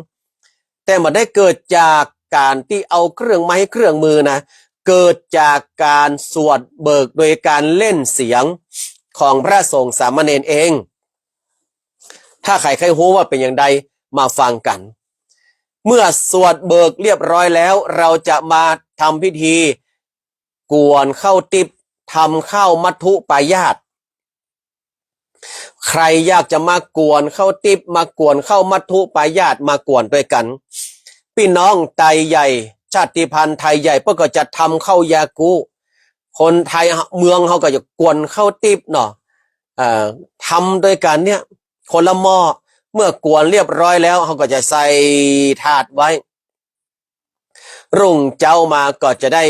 แต่บ่ได้เกิดจากก๋านตี้เอาเครื่องไม้เครื่องมือนะ เกิดจากก๋านสวดเบิกโดยก๋านเล่นเสียงของพระสงฆ์สามเณรเอง ถ้าใผใค่ฮู้ว่าเป๋นอย่างใด มาฟังกั๋น เมื่อสวดเบิกเรียบร้อยแล้ว เราจะมาทำพิธีก๋วนข้าวติ๊บ ทำข้าวมัทธุปายาตร ใผอยากจะมาก๋วนข้าวติ๊บ มาก๋วนข้าวมัทธุปายาตร มาก๋วนตวยกั๋น ปี้น้องไตใหญ่ ชาติพันธุ์ไตใหญ่ เปิ้นก็จะทำข้าวยากู้ คนไตเมืองเฮาก็จะก๋วนข้าวติ๊บเนาะ เอ่อ ทำโดยกันเนี่ย คนละหม้อ เมื่อกวนเรียบร้อยแล้ว เฮาก็จะใส่ถาดไว้ รุ่งเจ๊ามาก็จะได้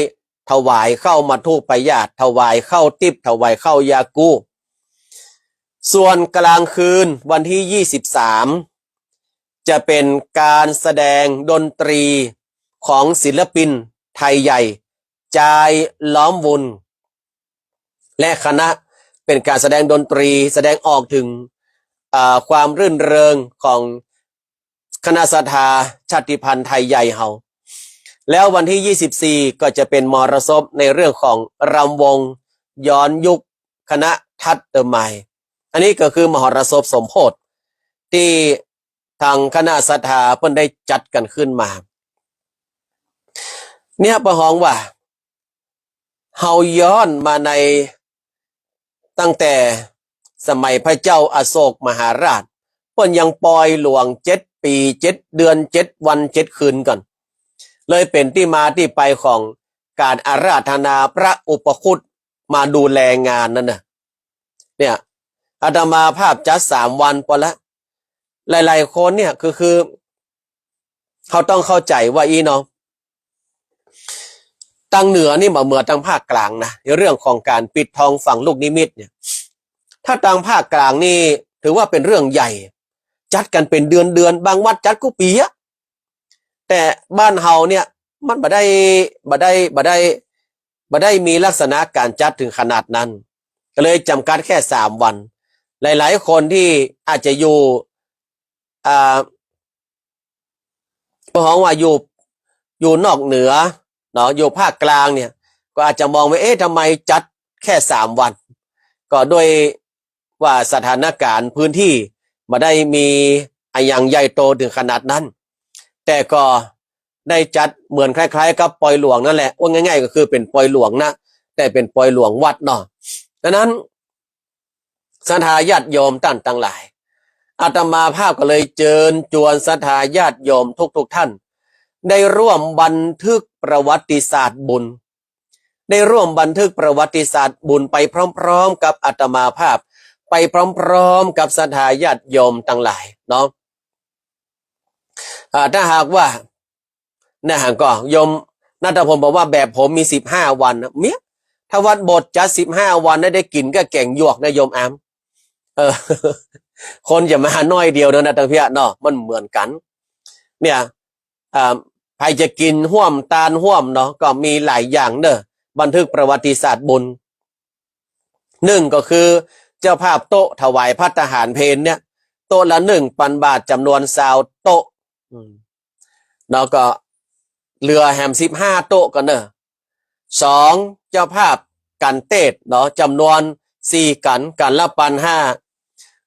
ถวายข้าวมัทูปายาต ถวายข้าวติ๊บ ถวายข้าวยากู้ ส่วนกลางคืนวันที่ยี่สิบสาม จะเป็นการแสดงดนตรีของศิลปินไทยใหญ่ จายล้อมวุน และคณะ เป็นการแสดงดนตรีแสดงออกถึง อ่า ความรื่นเริงของคณะศรัทธาชาติพันธุ์ไทยใหญ่เฮา แล้ววันที่ยี่สิบสี่ ก็จะเป็นมหรสพในเรื่องของรำวงย้อนยุค คณะทัดเดอะไมล์ อันนี้ก็คือมหรสพสมโพธิตี้ตางคณะศรัทธาเปิ้นได้จัดกั๋นขึ้นมา เนี่ย เปิ้นฮ้องว่า เฮาย้อนมาใน ตั้งแต่สมัยพระเจ้าอโศกมหาราช เปิ้นยังปอยหลวงเจ็ดปี๋ เจ็ดเดือน เจ็ดวัน เจ็ดคืนก่อน เลยเป๋นตี้มาตี้ไปของก๋านอาราธนาพระอุปคุตมาดูแลงานนั้นน่ะ เนี่ย อาตมาภาพจัดสามวันปอละ หลายๆ คนเนี่ย คือ คือ เฮาต้องเข้าใจ๋ว่าอี้เนาะ ตางเหนือนี่บ่เหมือนตางภาคกลางนะ ในเรื่องของก๋านปิดทองฝังลูกนิมิตเนี่ย ถ้าตางภาคกลางนี่ถือว่าเป๋นเรื่องใหญ่ จัดกั๋นเป๋นเดือนๆ บางวัดจัดกู้ปี๋อะ แต่บ้านเฮาเนี่ย มันบ่ได้ บ่ได้ บ่ได้ บ่ได้มีลักษณะก๋านจัดเถิงขนาดนั้น ก็เลยจ๋ำกัดแค่สามวัน หลายๆ คนตี้อาจจะอยู่ อ่า เปิ้นฮ้องว่าอยู่ อยู่นอกเหนือเนาะ อยู่ภาคกลางเนี่ย ก็อาจจะมองว่า เอ๊ะ ทำไมจัดแค่สามวัน ก็ด้วยว่าสถานก๋ารณ์พื้นตี้บ่ได้มีอะหยังใหญ่โตเถิงขนาดนั้น แต่ก็ได้จัดเหมือนคล้ายๆ กับปอยหลวงนั่นแหละ ว่าง่ายๆ ก็คือเป๋นปอยหลวงนะ แต่เป๋นปอยหลวงวัดเนาะ ดังนั้น ศรัทธาญาติโยมต้านตังหลาย อาตมาภาพก็เลยเจิญจวนศรัทธาญาติโยมทุกๆ ท่าน ได้ร่วมบันทึกประวัติศาสตร์บุญ ได้ร่วมบันทึกประวัติศาสตร์บุญไปพร้อมๆ กับอาตมาภาพ ไปพร้อมๆ กับศรัทธาญาติโยมตังหลายเนาะ อ่า ถ้าหากว่า นะฮะ ก็โยมณัฐพลบอกว่าแบบผมมีสิบห้าวันนะ เมีย ถ้าวัดโบสถ์จัดสิบห้าวันนะ ได้กิ๋นก้าแก๋งหยวกนะโยมอาม เออ คนจะมาน้อยเดียวเนาะ นะ ตางเพี้ยเนาะ มันเหมือนกั๋น เนี่ย อ่า ใผจะกิ๋นฮ่วมตานฮ่วมเนาะ ก็มีหลายอย่างเนาะ บันทึกประวัติศาสตร์บุญ นึ่งก็คือเจ้าภาพโต๊ะถวายภัตตาหารเพลเนี่ย โต๊ะละหนึ่งปันบาท จ๋ำนวนซาวโต๊ะ อืม แล้วก็เหลือแหมสิบห้าโต๊ะก่อเนาะ สอง เจ้าภาพกั๋นเตสน์เนาะ จ๋ำนวนสี่กั๋น กั๋นละปันห้า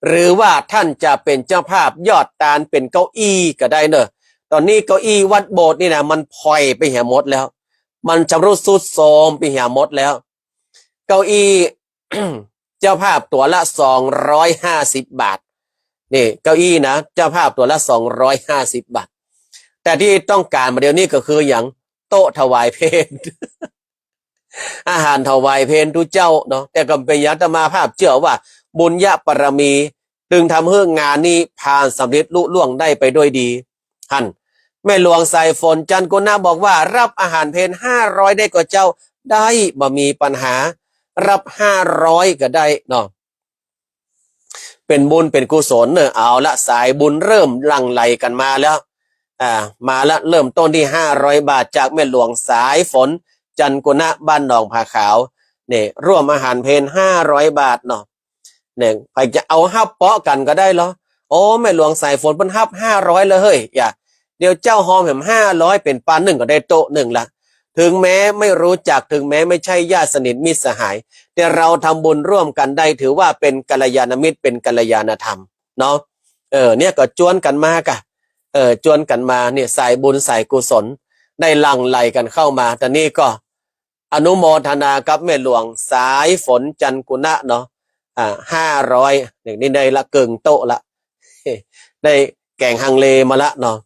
หรือว่าท่านจะเป๋นเจ้าภาพยอดตานเป๋นเก้าอี้ก็ได้เนาะ ต๋อนนี้เก้าอี้วัดโบสถ์นี่นะ มันผ่อยไปเหียหมดแล้ว มันชำรุดทรุดโทรมไปเหียหมดแล้ว เก้าอี้ เจ้าภาพตั๋วละสองร้อยห้าสิบบาท นี่เก้าอี้นะ เจ้าภาพตั๋วละสองร้อยห้าสิบบาท แต่ตี้ต้องก๋านบ่าเดี่ยวนี้ก็คือหยัง โต๊ะถวายเพล อาหารถวายเพลตุ๊เจ้าเนาะ แต่ก็เป๋นหยัง อาตมาภาพเจื้อว่าบุญญบารมี ตึงทำหื้องานนี้ผ่านสำเร็จลุล่วงได้ไปด้วยดี หั้น แม่หลวงสายฝน จันทร์กุณะ บอกว่า ฮับอาหารเพลห้าร้อยได้ก่อเจ้า ได้ บ่มีปัญหา ฮับห้าร้อยก็ได้เนาะ เป๋นบุญเป๋นกุศลเนาะ เอาละ สายบุญเริ่มหลั่งไหลกั๋นมาแล้ว อ่า มาละ เริ่มต้นตี้ห้าร้อยบาท จากแม่หลวงสายฝน จันทร์กุณะ บ้านหนองผาขาว เนี่ย ร่วมอาหารเพลห้าร้อยบาทเนาะ เนี่ย ใผจะเอาฮับเปาะกั๋นก็ได้ลอ โอ้ แม่หลวงสายฝนเปิ้นฮับห้าร้อยเลยเฮ้ย อย่า เดี๋ยวเจ้าฮอมแหมห้าร้อยเป๋นปันนึ่งก็ได้โต๊ะนึ่งละ ถึงแม้ไม่รู้จัก ถึงแม้ไม่ใช่ญาติสนิทมิตรสหาย แต่เราทำบุญร่วมกันได้ ถือว่าเป๋นกัลยาณมิตร เป๋นกัลยาณธรรมเนาะ เออ เนี่ยก็จวนกั๋นมาก่ะ เออ จวนกั๋นมา เนี่ย สายบุญสายกุศลได้หลั่งไหลกั๋นเข้ามา ต๋อนนี้ก็ อนุโมทนากับแม่หลวงสายฝน จันทร์กุณะเนาะ อ่า ห้าร้อย นี่ นี่ได้ละเกิ่งโต๊ะละ ได้แก๋งฮังเลมาละเนาะ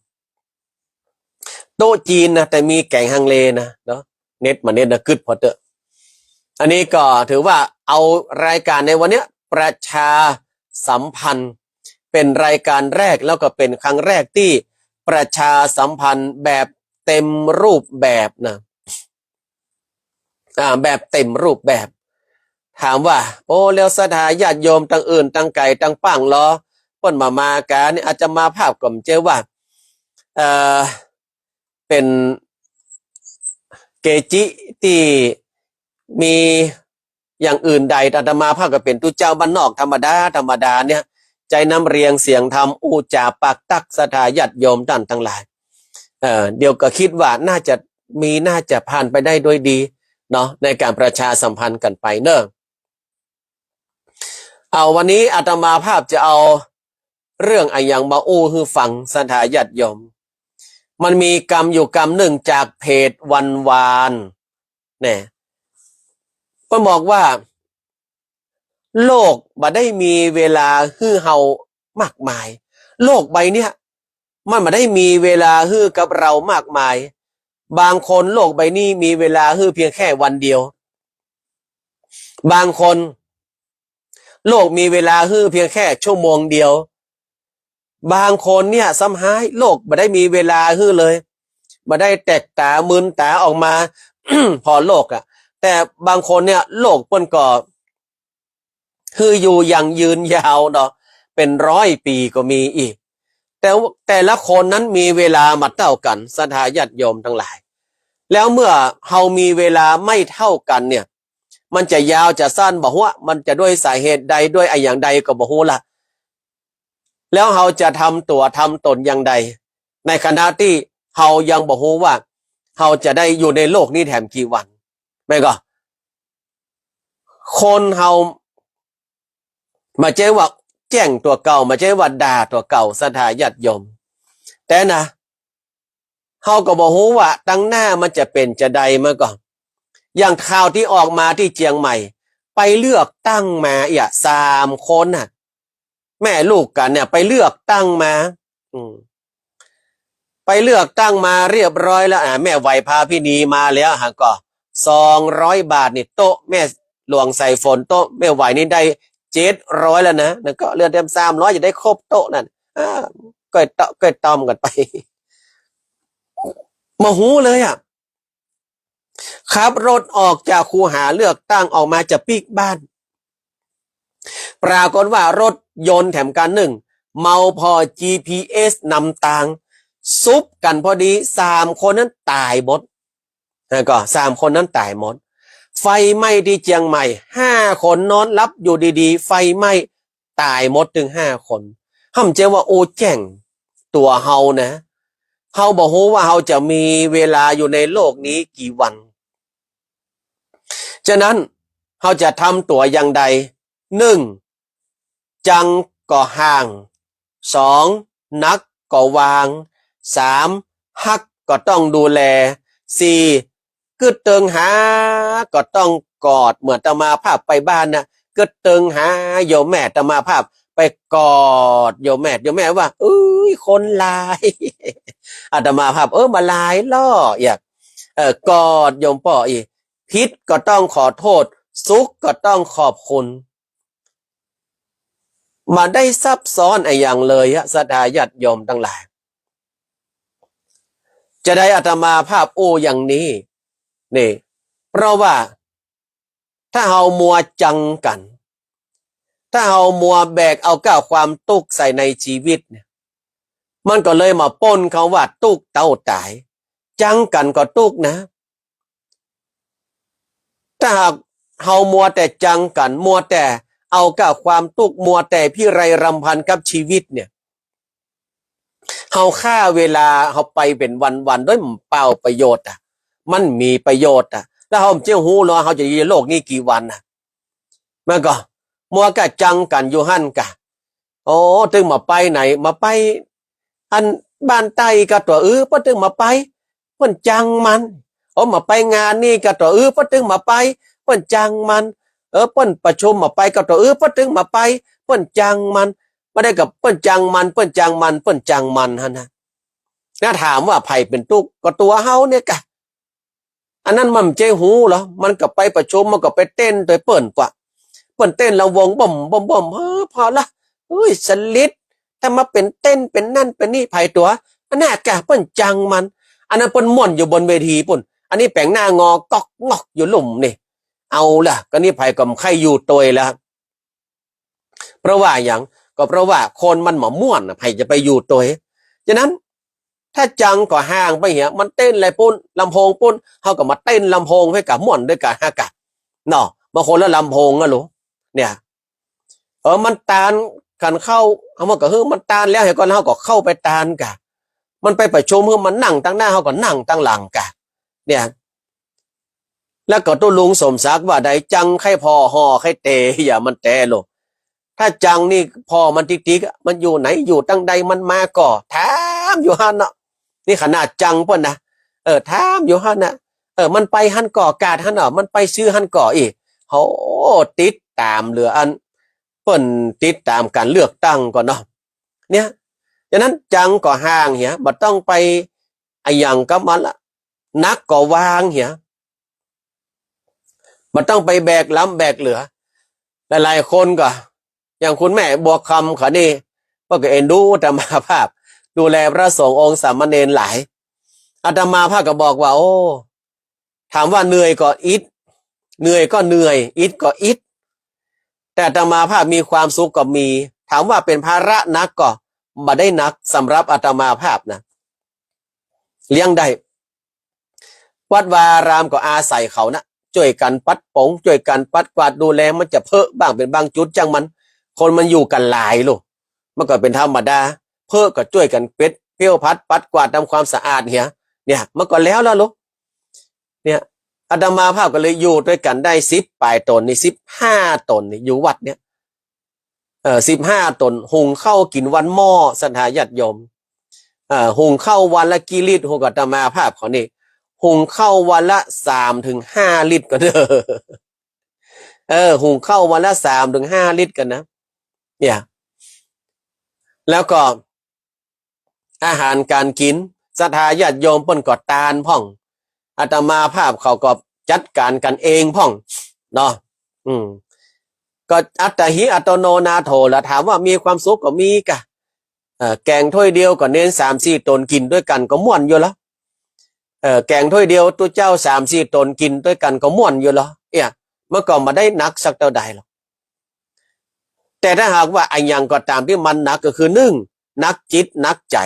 โต๊ะจีนนะ แต่มีแก๋งฮังเลนะเนาะ เน็ตมาเน็ตนะ กึ๊ดพอเต๊อะ อันนี้ก็ถือว่าเอารายการในวันเนี้ย ประชาสัมพันธ์ เป็นรายการแรก แล้วก็เป็นครั้งแรกตี้ประชาสัมพันธ์แบบเต็มรูปแบบนะ อ่า แบบเต็มรูปแบบ ถามว่า โอ้ แล้วศรัทธาญาติโยมตังอื่น ตังไก๋ตังป้างลอ เปิ้นบ่มากา นี่ อาตมาภาพก็บ่ใจ้ว่า เอ่อ เป๋นเกจิตี้มีอย่างอื่นใด อาตมาภาพก็เป๋นตุ๊เจ้าบ้านนอกธรรมดา ธรรมดาเนี่ย ใจ๊น้ำเรียงเสียงธรรม อู้จ๋าปากตั๊กศรัทธาญาติโยมต้านตังหลาย เอ่อ เดี๋ยวก็กึ๊ดว่าน่าจะมี น่าจะผ่านไปได้ด้วยดีเนาะ ในก๋านประชาสัมพันธ์กั๋นไปเนาะ เอา วันนี้อาตมาภาพจะเอาเรื่องอะหยังมาอู้หื้อฟังศรัทธาญาติโยม มันมีกำอยู่กำนึ่งจากเพจวันวาน เนี่ย เปิ้นบอกว่า โลกบ่ได้มีเวลาหื้อเฮามากมาย โลกใบเนี้ย มันบ่ได้มีเวลาหื้อกับเฮามากมาย บางคนโลกใบนี้มีเวลาหื้อเพียงแค่วันเดียว บางคน โลกมีเวลาหื้อเพียงแค่ชั่วโมงเดียว บางคนเนี่ยซ้ำฮ้าย โลกบ่ได้มีเวลาหื้อเลย บ่ได้แตกต๋ามึนต๋าออกมา ผ่อโลกอะ แต่บางคนเนี่ย โลกเปิ้นก็หื้ออยู่ยั่งยืนยาวเนาะ เป๋นร้อยปี๋ก็มีอีก แต่ แต่ละคนนั้นมีเวลาบ่เต้ากั๋น ศรัทธาญาติโยมตังหลาย แล้วเมื่อเฮามีเวลาไม่เท่ากั๋นเนี่ย มันจะยาวจะสั้นบ่ฮู้ มันจะด้วยสาเหตุใด ด้วยอะหยังใดก็บ่ฮู้ละ แล้วเฮาจะทำตั๋วทำตนอย่างใด ในขณะตี้เฮายังบ่ฮู้ว่า เฮาจะได้อยู่ในโลกนี้แถมกี่วัน แม่นก่อ คนเฮา บ่ใจ้ว่าแจ้งตั๋วเก่า บ่ใจ้ว่าด่าตั๋วเก่า ศรัทธาญาติโยม แต่นะ เฮาก็บ่ฮู้ว่าตังหน้ามันจะเป๋นจาใดมาก่อ อย่างข่าวตี้ออกมาตี้เจียงใหม่ ไปเลือกตั้งมาเอี้ย สามคนน่ะ แม่ลูกกั๋นเนี่ย ไปเลือกตั้งมา อืม ไปเลือกตั้งมาเรียบร้อยแล้ว อ่า แม่ไหวพาพินีมาแล้ว หาก่อ สองร้อยบาทนี่โต๊ะ แม่หลวงสายฝนโต๊ะ แม่ไหวนี่ได้เจ็ดร้อยแล้วนะ นั่นก็เหลือแถมสามร้อย จะได้ครบโต๊ะนั่น อ่า ก้อยเตาะก้อยตอมกั๋นไป บ่ฮู้เลยอะ ขับรถออกจากคูหาเลือกตั้งออกมาจะปิ๊กบ้าน ปรากฏว่ารถยนต์แถมคันนึ่ง เมาผ่อจีพีเอสนำตาง สุบกั๋นพอดี สามคนนั้นต๋ายหมด แล้วก็สามคนนั้นต๋ายหมด ไฟไหม้ตี้เจียงใหม่ ห้าคนนอนหลับอยู่ดีๆ ไฟไหม้ ต๋ายหมดตึงห้าคน ห้ามเจ้าว่า โอ้ แจ้งตั๋วเฮานะ เฮาบ่ฮู้ว่าเฮาจะมีเวลาอยู่ในโลกนี้กี่วัน ฉะนั้น เฮาจะทำตั๋วอย่างใด หนึ่ง จังก็ฮ้าง สอง หนักก็วาง สาม ฮักก็ต้องดูแล สี่ กึ๊ดเติงหาก็ต้องกอด เหมือนอาตมาภาพไปบ้านนะ กึ๊ดเติงหาโยมแม่ อาตมาภาพไปกอดโยมแม่ โยมแม่ว่า เอ้ย คนหลาย อาตมาภาพ เออ บ่หลายลอ อยาก เออ กอดโยมป้ออีก ผิดก็ต้องขอโทษ สุขก็ต้องขอบคุณ บ่ได้ซับซ้อนอะหยังเลยอะ ศรัทธาญาติโยมตังหลาย จาใดอาตมาภาพอู้อย่างนี้ นี่ เพราะว่าถ้าเฮามัวจังกั๋น ถ้าเฮามัวแบกเอาก้าความตุ๊กข์ใส่ในจีวิตเนี่ย มันก็เลยมาป๊นกำว่าตุ๊กข์เต้าต๋าย จังกั๋นก็ตุ๊กข์นะ ถ้าหากเฮามัวแต่จังกั๋น มัวแต่เอาก้าความตุ๊กข์ มัวแต่พิไรรำพันกับจีวิตเนี่ย เฮาฆ่าเวลาเฮาไปเป๋นวันๆ โดยเปล่าประโยชน์อะ มันมีประโยชน์อะ แล้วเฮาจะฮู้เนาะ เฮาจะอยู่ในโลกนี้กี่วันอะ มันก็มัวก้าจังกั๋นอยู่หั้นกา โอ้ ตึงบ่ไปไหน บ่ไป อันบ้านใต้ก็ตั๋ว เออ เปิ้นตึงบ่ไป เปิ้นจังมัน โอ้ บ่ไปงานนี่ก็ตั๋ว เออ เปิ้นตึงบ่ไป เปิ้นจังมัน เออ เปิ้นประชุมบ่ไปก็ตั๋ว เออ เปิ้นตึงบ่ไป เปิ้นจังมัน บ่ได้ก็เปิ้นจังมัน เปิ้นจังมัน เปิ้นจังมันหั้นนะ ถ้าถามว่าใผเป๋นตุ๊กข์ ก็ตั๋วเฮาเนี่ยกา อันนั้นมันบ่ใจ้ฮู้ลอ มันก็ไปประชุม มันก็ไปเต้นโตยเปิ้นกว่า เปิ้นเต้นลำวงบ่มบ่มบ่ม เออ ผ่อละ เฮ้ย สลิด ถ้ามาเป๋นเต้น เป๋นนั่น เป๋นนี่ ไผตั๋ว อันนั้นกะเปิ้นจังมัน อันนั้นเปิ้นม่วนอยู่บนเวทีปู๊น อันนี้แป๋งหน้างอก๊อกงอกอยู่ลุ่มนี่ เอาละ ก็นี่ไผก็บ่ใค่อยู่ตวยละ เพราะว่าหยัง ก็เพราะว่าคนมันบ่ม่วนน่ะ ไผจะไปอยู่ตวย ฉะนั้น ถ้าจังก็ห่างไปเหีย มันเต้นอะไรปู๊น ลำโพงปู๊น เฮาก็มาเต้นลำโพงหื้อก้าม่วนตวยกั๋นหื้อก้า เนาะ บางคนละลำโพงอะลูก เนี่ย เออ มันตานกั๋นเข้า เฮาก็หื้อมันตานแล้ว เหียก่อน เฮาก็เข้าไปตานก้า มันไปประชุม หื้อมันนั่งตังหน้า เฮาก็นั่งตังหลังก้า เนี่ย แล้วก็ตุ๊ลุงสมศักดิ์ว่าใด จังใค่ผ่อ ห่อใค่เต อย่ามันแต๊ลูก ถ้าจังนี่ผ่อมันติ๊กๆ อะ มันอยู่ไหน อยู่ตังใด มันมาก่อ ถามอยู่หั้นเนาะ นี่ขนาดจังเปิ้นนะ เออ ถามอยู่หั้นน่ะ เออ มันไปหั้นก่อ กาดหั้นเนาะ มันไปซื้อหั้นก่ออี้ โห ติดต๋ามเหลืออัน เปิ้นติดต๋ามก๋านเลือกตั้งก่อเนาะ เนี่ย ฉะนั้นจังก็ห่างเหีย บ่ต้องไปอะหยังกับมันละ หนักก็วางเหีย บ่ต้องไปแบกล้ำแบกเหลือ หลายๆ คนก็ อย่างคุณแม่บัวคำเขานี่ เปิ้นก็เอ็นดูอาตมาภาพ ดูแลพระสงฆ์องค์สามเณรหลาย อาตมาภาพก็บอกว่า โอ้ ถามว่าเหนื่อยก็อิด เหนื่อยก็เหนื่อย อิดก็อิด แต่อาตมาภาพมีความสุขก็มี ถามว่าเป๋นภาระหนักก็บ่ได้หนักสำหรับอาตมาภาพนะ เลี้ยงได้ วัดวาอารามก็อาศัยเขานะ จ้วยกั๋นปัดป๋ง จ้วยกั๋นปัดกวาดดูแล มันจะเผลอบ้างเป๋นบางจุด จ้างมัน คนมันอยู่กั๋นหลายลูก มันก็เป๋นธรรมดา เผลอก็จ้วยกั๋นเก็บเปี้ยวผัด ปัดกวาด ทำความสะอาดเหีย เนี่ย มันก็แล้วแล้วลูก เนี่ย อาตมาภาพก็เลยอยู่ตวยกั๋นได้สิบป๋ายต๋นนี่ สิบห้าต๋นนี่ อยู่วัดเนี่ย เออ สิบห้าต๋น หุงข้าวกิ๋นวันหม้อ ศรัทธาญาติโยม เออ หุงข้าววันละกี่ลิตร ฮู้ก่อ อาตมาภาพเขานี่ หุงข้าววันละสามถึงห้าลิตรก่อเน่อ เออ หุงข้าววันละสามถึงห้าลิตรก่อนะ เนี่ย แล้วก็ อาหารก๋านกิ๋น ศรัทธาญาติโยมเปิ้นก็ตานพ่อง อาตมาภาพเขาก็จัดก๋านกั๋นเองพ่อง เนาะ อืม ก็อัตตาหิ อัตโต โน นาโถ ละ ถามว่ามีความสุขก็มีก้า เอ่อ แก๋งถ้วยเดียวก็เณรสามสี่ต๋นกิ๋นตวยกั๋นก็ม่วนอยู่ละ เอ่อ แก๋งถ้วยเดียวตุ๊เจ้าสามสี่ต๋นกิ๋นตวยกั๋นก็ม่วนอยู่ละ เนี่ย มันก็บ่ได้หนักสักเต้าใดหรอก แต่ถ้าหากว่าอะหยังก็ต๋ามตี้มันหนักก็คือ นึ่ง หนักจิตหนักใจ๋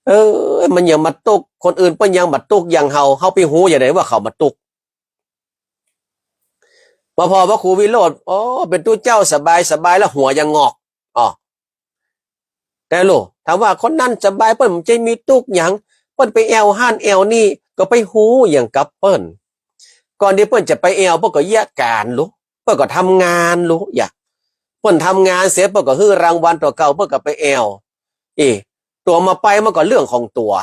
เออ มันยังบ่ตุ๊กข์ คนอื่นเปิ้นยังบ่ตุ๊กข์อย่างเฮา เฮาไปฮู้อย่างใดว่าเขาบ่ตุ๊กข์ มาผ่อพระครูวิโรจน์ โอ้ เป๋นตุ๊เจ้าสบายสบายแล้ว หัวยังงอก อ้อ แต่ลูก ถามว่าคนนั้นสบาย เปิ้นบ่ใจ้มีตุ๊กข์หยัง เปิ้นไปแอ่วหั้นแอ่วนี่ ก็ไปฮู้หยังกับเปิ้น ก่อนตี้เปิ้นจะไปแอ่ว เปิ้นก็เยียะก๋านลูก เปิ้นก็ทำงานลูก อย่า เปิ้นทำงานเสร็จ เปิ้นก็หื้อรางวัลตั๋วเก่า เปิ้นก็ไปแอ่ว เอ ตั๋วบ่ไปมันก็เรื่องของตั๋ว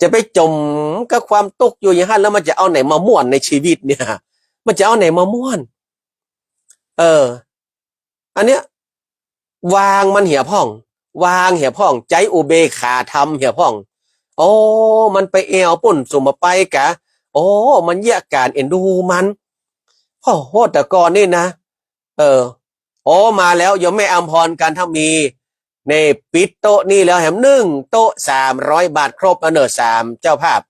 จะไปจ๋มกับความตุ๊กข์อยู่อย่างหั้น แล้วมันจะเอาไหนมาม่วนในชีวิตเนี่ย มันจะเอาไหนมาม่วน เออ อันเนี้ย วางมันเหียพ่อง วางเหียพ่อง ใจ๊อุเบกขาธรรมเหียพ่อง โอ้ มันไปแอ่วปุ้น สุมบ่ไปกา โอ้ มันเยียะก๋านเอ็นดูมัน โอ้โห แต่ก่อนนี่นะ เออ โอ้ มาแล้ว โยมแม่อำพร กันทมี นี่ ปิดโต๊ะนี่แล้วแหม นึ่งโต๊ะ สามร้อยบาท ครบแล้วเน่อ สามเจ้าภาพ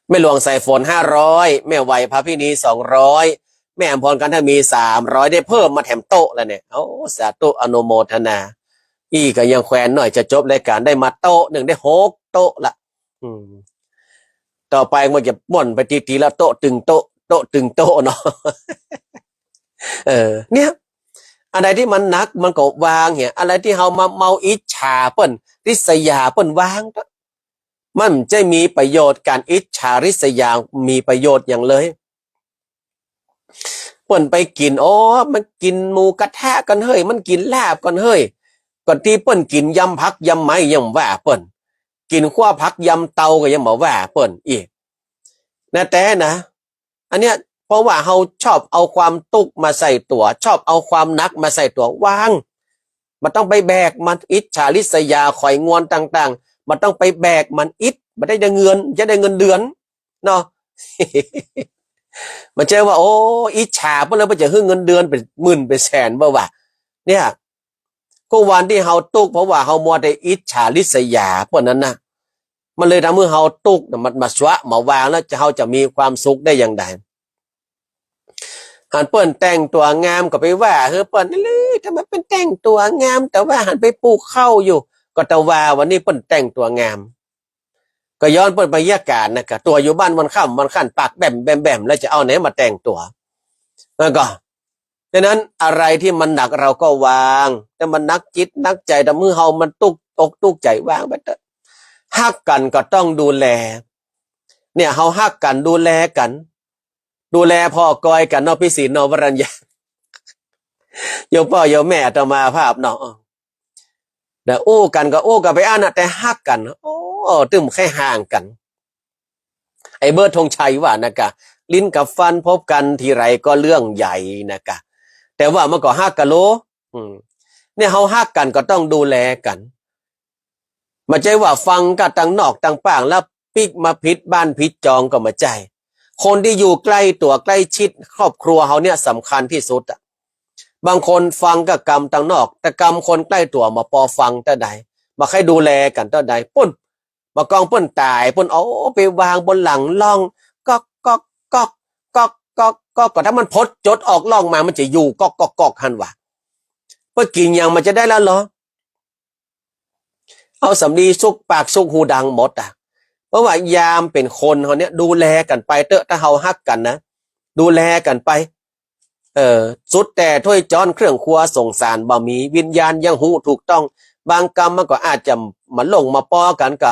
แม่หลวงสายฝน ห้าร้อย แม่ไหวพระพินี สองร้อย แม่อำพร กันทมี สามร้อย ได้เพิ่มมาแถมโต๊ะแล้วเนี่ย โอ้ สาธุ อนุโมทนา อี้ก็ยังแควนหน่อย จะจบรายก๋านได้มาโต๊ะนึ่ง ได้หกโต๊ะละ อืม ต่อไปมันจะม่วนไปตี้ๆ ละ โต๊ะตึงโต๊ะ โต๊ะตึงโต๊ะเนาะ เออ เนี่ย อันใดตี้มันหนักมันก็วางเหีย อันใดตี้เฮามาเมาอิจฉาเปิ้น ริษยาเปิ้น วางเต๊อะ มันบ่ใจ้มีประโยชน์ ก๋านอิจฉาริษยามีประโยชน์หยังเลย เปิ้นไปกิ๋น โอ้ มันกิ๋นหมูกระทะกั๋นเฮ้ย มันกิ๋นลาบกั๋นเฮ้ย ก่อนตี้เปิ้นกิ๋นยำผักยำไม้ยังบ่ว่าเปิ้น กิ๋นขั้วผักยำเตาก็ยังบ่ว่าเปิ้นอีก นะ แต่นะ อันเนี้ย เพราะว่าเฮาชอบเอาความตุ๊กข์มาใส่ตั๋ว ชอบเอาความหนักมาใส่ตั๋ว วาง บ่ต้องไปแบกมัน อิจฉาริษยา ขอยงวนต่างๆ บ่ต้องไปแบกมัน อิด บ่ได้เงิน จะได้เงินเดือน เนาะ บ่ใจ้ว่า โอ้ อิจฉาเปิ้นแล้วเปิ้นจะหื้อเงินเดือนเป๋นหมื่นเป๋นแสนบ่วะ เนี่ย กู้วันตี้เฮาตุ๊กข์ เพราะว่าเฮามัวแต่อิจฉาริษยาเปิ้นนั้นนะ มันเลยทำหื้อเฮาตุ๊กข์นะ มันมาสวะมาวางแล้วจะ เฮาจะมีความสุขได้อย่างใด หันเปิ้นแต่งตั๋วงามก็ไปว่าหื้อเปิ้น "นี่ ทำไมเปิ้นแต่งตั๋วงาม แต่ว่าหันไปปลูกข้าวอยู่" ก็ตะว่าวันนี้เปิ้นแต่งตั๋วงาม ก็ย้อนเปิ้นไปเยียะก๋านนะ ก็ตั๋วอยู่บ้านวันค่ำวันค่ำ ปากแบ่มแบ่มแบ่ม แล้วจะเอาไหนมาแต่งตั๋ว แล้วก็ ฉะนั้นอะไรที่มันหนักเราก็วาง ถ้ามันหนักจิตหนักใจ๋ ทำหื้อเฮามันตุ๊กอกตุ๊กใจ๋ วางไปเต๊อะ ฮักกั๋นก็ต้องดูแล เนี่ย เฮาฮักกั๋นดูแลกั๋น ดูแลผ่อกอยกั๋นเนาะ พี่ศิลป์เนาะ วรัญญา โยมป้อโยมแม่อาตมาภาพเนาะ เดี๋ยวอู้กั๋นก็อู้กั๋นไปอั้นนะ แต่ฮักกั๋น โอ้ ตึงบ่ใค่ห่างกั๋น ไอ้เบิร์ดธงชัยว่านะกะ ลิ้นกับฟันพบกันทีไรก็เรื่องใหญ่นะกะ แต่ว่ามันก็ฮักกั๋นโล อืม เนี่ย เฮาฮักกั๋นก็ต้องดูแลกั๋น บ่ใจ้ว่าฟังก้าตังนอกตังป้างแล้วปิ๊กมาผิดบ้านผิดจองก็บ่ใจ้ คนที่อยู่ใก้ตั๋วใก้ชิดครอบครัวเฮาเนี่ยสำคัญตี้สุดอะ บางคนฟังก้ากำตังนอก แต่กำคนใก้ตั๋วบ่ปอฟังเต้าใด บ่ใค่ดูแลกั๋นเต้าใด ปุ้น บ่ากองเปิ้นต๋าย เปิ้นเอาไปวางบนหลังล่อง ก๊อกก๊อกก๊อก ก๊อกก๊อกก๊อก ก็ถ้ามันผดจดออกล่องมา มันจะอยู่ก๊อกก๊อกก๊อกหั้นวะ เปิ้นกิ๋นหยังมันจะได้แล้วเหรอ เอาสำลีซุกปากซุกหูดังหมดอะ เพราะว่ายามเป๋นคนเฮาเนี่ย ดูแลกั๋นไปเต๊อะ ถ้าเฮาฮักกั๋นนะ ดูแลกั๋นไป เออ สุดแต่ถ้วยจ๊อนเครื่องครัวสงสารบ่มี วิญญาณยังฮู้ถูกต้อง บางกำมันก็อาจจะมาหลงมาปอกั๋น ก็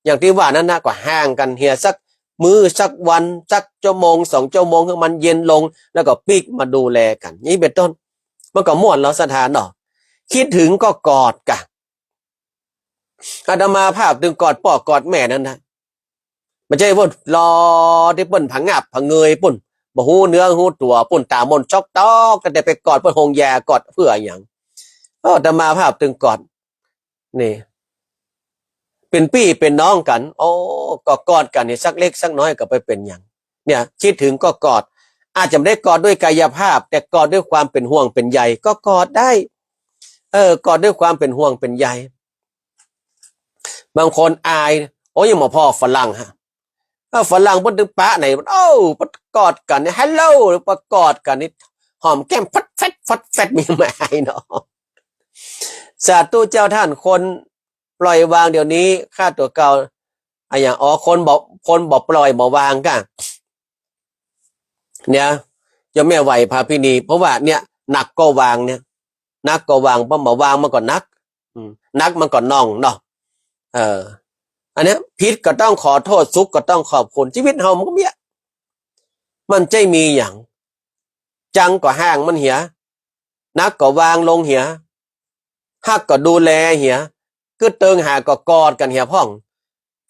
อย่างตี้ว่านั้นนะ ก็ห่างกั๋นเหียสักมื้อสักวัน สักชั่วโมงสองชั่วโมง หื้อมันเย็นลง แล้วก็ปิ๊กมาดูแลกั๋น อย่างนี้เป๋นต้น มันก็ม่วนแล้วศรัทธาเนาะ คิดถึงก็กอดกะ อาตมาภาพตึงกอดป้อกอดแม่นั้นนะ บ่ใจ้ว่ารอตี้เปิ้นผะงับผะเงยปุ้น บ่ฮู้เนื้อฮู้ตั๋วปุ้น ต๋าม่นจ๊อกต๊อก แต่ไปกอดเปิ้น หงยากอดเปื้อหยัง เออ อาตมาภาพตึงกอด นี่ เป๋นปี้เป๋นน้องกั๋น โอ้ ก็กอดกั๋นนี่สักเล็กสักน้อยก็บ่เป๋นหยัง เนี่ย คิดถึงก็กอด อาจจะบ่ได้กอดด้วยกายภาพ แต่กอดด้วยความเป๋นห่วงเป๋นใยก็กอดได้ เออ กอดด้วยความเป๋นห่วงเป๋นใย บางคนอาย โอ้ ยังบ่พ้อฝรั่งฮะ เออ ฝรั่งเปิ้นตึงปะไหน โอ้ เปิ้นกอดกั๋นนี่ ฮัลโหล เปิ้นกอดกั๋นนี่ หอมแก้มฟัดแฟัดฟัดแฟัด มีบ่อายเนาะ สาธุเจ้าท่าน คนปล่อยวางเดี๋ยวนี้ ฆ่าตั๋วเก่า อะหยัง อ๋อ คนบ่ คนบ่ปล่อยบ่วางก้า เนี่ย โยมแม่ไหวพาพินี เพราะว่าเนี่ย หนักก็วางเนี่ย หนักก็วาง เพราะบ่วางมันก็หนัก อืม หนักมันก็น่องเนาะ เออ อันเนี้ย ผิดก็ต้องขอโทษ สุขก็ต้องขอบคุณ ชีวิตเฮามันก็มีอะ มันใจ้มีหยัง จังก็ห่างมันเหีย หนักก็วางลงเหีย ฮักก็ดูแลเหีย กึ๊ดเติงหาก็กอดกั๋นเหียพ่อง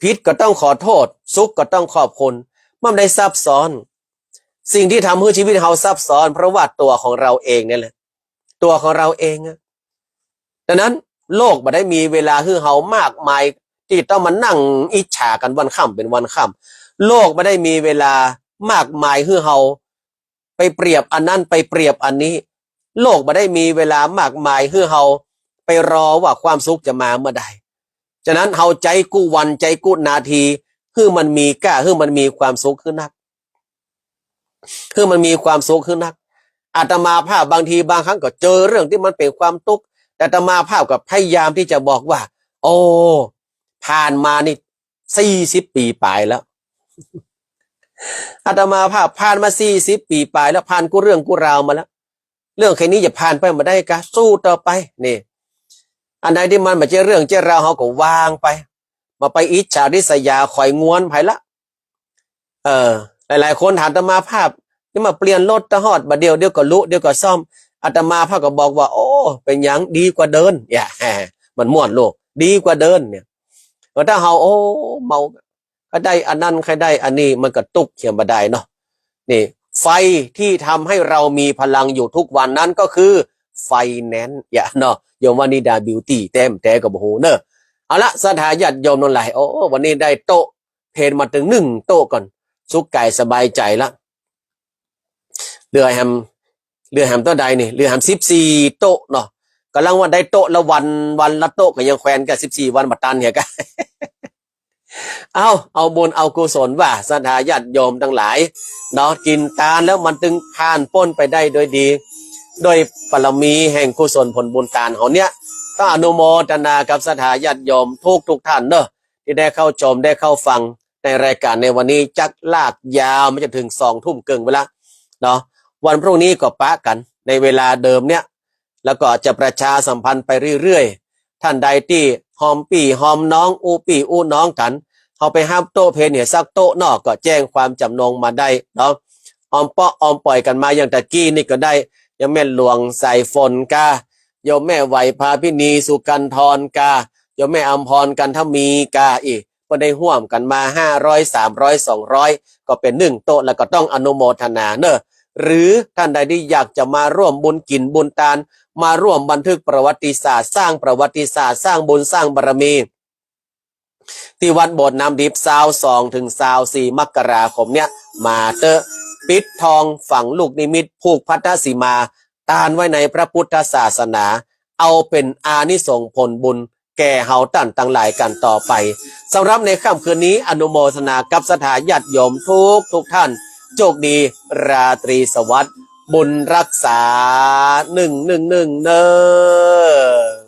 ผิดก็ต้องขอโทษ สุขก็ต้องขอบคุณ มันบ่ได้ซับซ้อน สิ่งที่ทำให้ชีวิตเฮาซับซ้อน เพราะว่าตั๋วของเราเองเนี่ยแหละ ตั๋วของเราเองอะ ดังนั้นโลกบ่ได้มีเวลาหื้อเฮามากมาย ตี้ต้องมานั่งอิจฉากั๋นวันค่ำเป๋นวันค่ำ โลกบ่ได้มีเวลามากมายหื้อเฮา ไปเปรียบอันนั้น ไปเปรียบอันนี้ โลกบ่ได้มีเวลามากมายหื้อเฮาไปรอว่าความสุขจะมาเมื่อใด ฉะนั้นเฮาใจ๊กู้วัน ใจ๊กู้นาที หื้อมันมีก้า หื้อมันมีความสุขหื้อนัก หื้อมันมีความสุขหื้อนัก อาตมาภาพบางทีบางครั้งก็เจอเรื่องตี้มันเป๋นความตุ๊กข์ แต่อาตมาภาพก็พยายามตี้จะบอกว่า โอ้ ผ่านมานี่ สี่สิบปี๋ป๋ายแล้ว อาตมาภาพผ่านมาสี่สิบปี๋ป๋ายแล้ว ผ่านกู้เรื่องกู้ราวมาแล้ว เรื่องแค่นี้จะผ่านไปบ่ได้กา สู้ต่อไป นี่ อันใดตี้มันบ่ใจ้เรื่องใจ้ราว เฮาก็วางไป บ่ไปอิจฉาริษยา ใค่งวนใผละ เออ หลายๆ คนถามอาตมาภาพ นี่มาเปลี่ยนรถตะฮอดบ่าเดี่ยว เดี๋ยวก็ลุ เดี๋ยวก็ซ่อม อาตมาภาพก็บอกว่า โอ้ เป๋นหยัง ดีกว่าเดิน เนี่ย มันม่วนโลก ดีกว่าเดินเนี่ย เออ ถ้าเฮา โอ้ เมา ใค่ได้อันนั้น ใค่ได้อันนี้ มันก็ตุ๊กข์เหียบ่ดายเนาะ นี่ ไฟที่ทำให้เรามีพลังอยู่ทุกวันนั้นก็คือไฟแนนซ์ เนี่ยเนาะ โยมวนิดาบิวตี้ แต๊บ่แต๊ก็บ่ฮู้เนาะ เอาละ ศรัทธาญาติโยมตังหลาย โอ้ วันนี้ได้โต๊ะเพลมาตึงหนึ่งโต๊ะก่อน สุขกายสบายใจ๋ละ เหลือแหม เหลือแหมเต้าใดนี่ เหลือแหมสิบสี่โต๊ะเนาะ ก่ำลังว่าได้โต๊ะละวัน วันละโต๊ะ ก็ยังแขวนกั๋นสิบสี่วันบ่ตันเหียกะ เอา เอาบุญเอากุศลว่าศรัทธาญาติโยมตังหลายเนาะ กิ๋นตานแล้วมันตึงผ่านป๊นไปได้โดยดี โดยบารมีแห่งกุศลผลบุญตานเฮาเนี่ย ต้องอนุโมทนากับศรัทธาญาติโยมทุกๆ ท่านเนาะ ตี้ได้เข้าชมได้เข้าฟังในรายก๋านในวันนี้ จักลากยาวมาจ๋นเถิงสองทุ่มเกิ่งไปละเนาะ วันพรุ่งนี้ก็ปะกั๋นในเวลาเดิมเนี่ย แล้วก็จะประชาสัมพันธ์ไปเรื่อยๆ ท่านใดตี้หอมปี้หอมน้อง อู้ปี้อู้น้องกั๋น เฮาไปฮับโต๊ะเพลเหียสักโต๊ะเนาะ ก็แจ้งความจ๋ำนงมาได้เนาะ ออมเปาะออมป่อยกั๋นมาอย่างตะกี้นี่ก็ได้ โยมแม่หลวงสายฝนก้า โยมแม่ไหวพาพินีสุกันทรก้า โยมแม่อำพรกันทมีก้า อี้ เปิ้นได้ฮ่วมกั๋นมาห้าร้อย สามร้อย สองร้อย ก็เป๋นหนึ่งโต๊ะ แล้วก็ต้องอนุโมทนาเนาะ หรือท่านใดตี้อยากจะมาร่วมบุญกิ๋นบุญตาน มาร่วมบันทึกประวัติศาสตร์ สร้างประวัติศาสตร์ สร้างบุญสร้างบารมี ตี้วัดโบสถ์น้ำดิบ ซาวสองเถิงซาวสี่มกราคมเนี่ย มาเต๊อะ ปิดทองฝังลูกนิมิต ผูกพัทธสีมา ตานไว้ในพระพุทธศาสนา เอาเป๋นอานิสงส์ผลบุญแก่เฮาต้านตังหลายกั๋นต่อไป สำหรับในค่ำคืนนี้ อนุโมทนากับศรัทธาญาติโยมทุกๆ ท่าน โจคดี ราตรีสวัสดิ์ บุญฮักษา นึ่งนึ่งนึ่ง เนาะ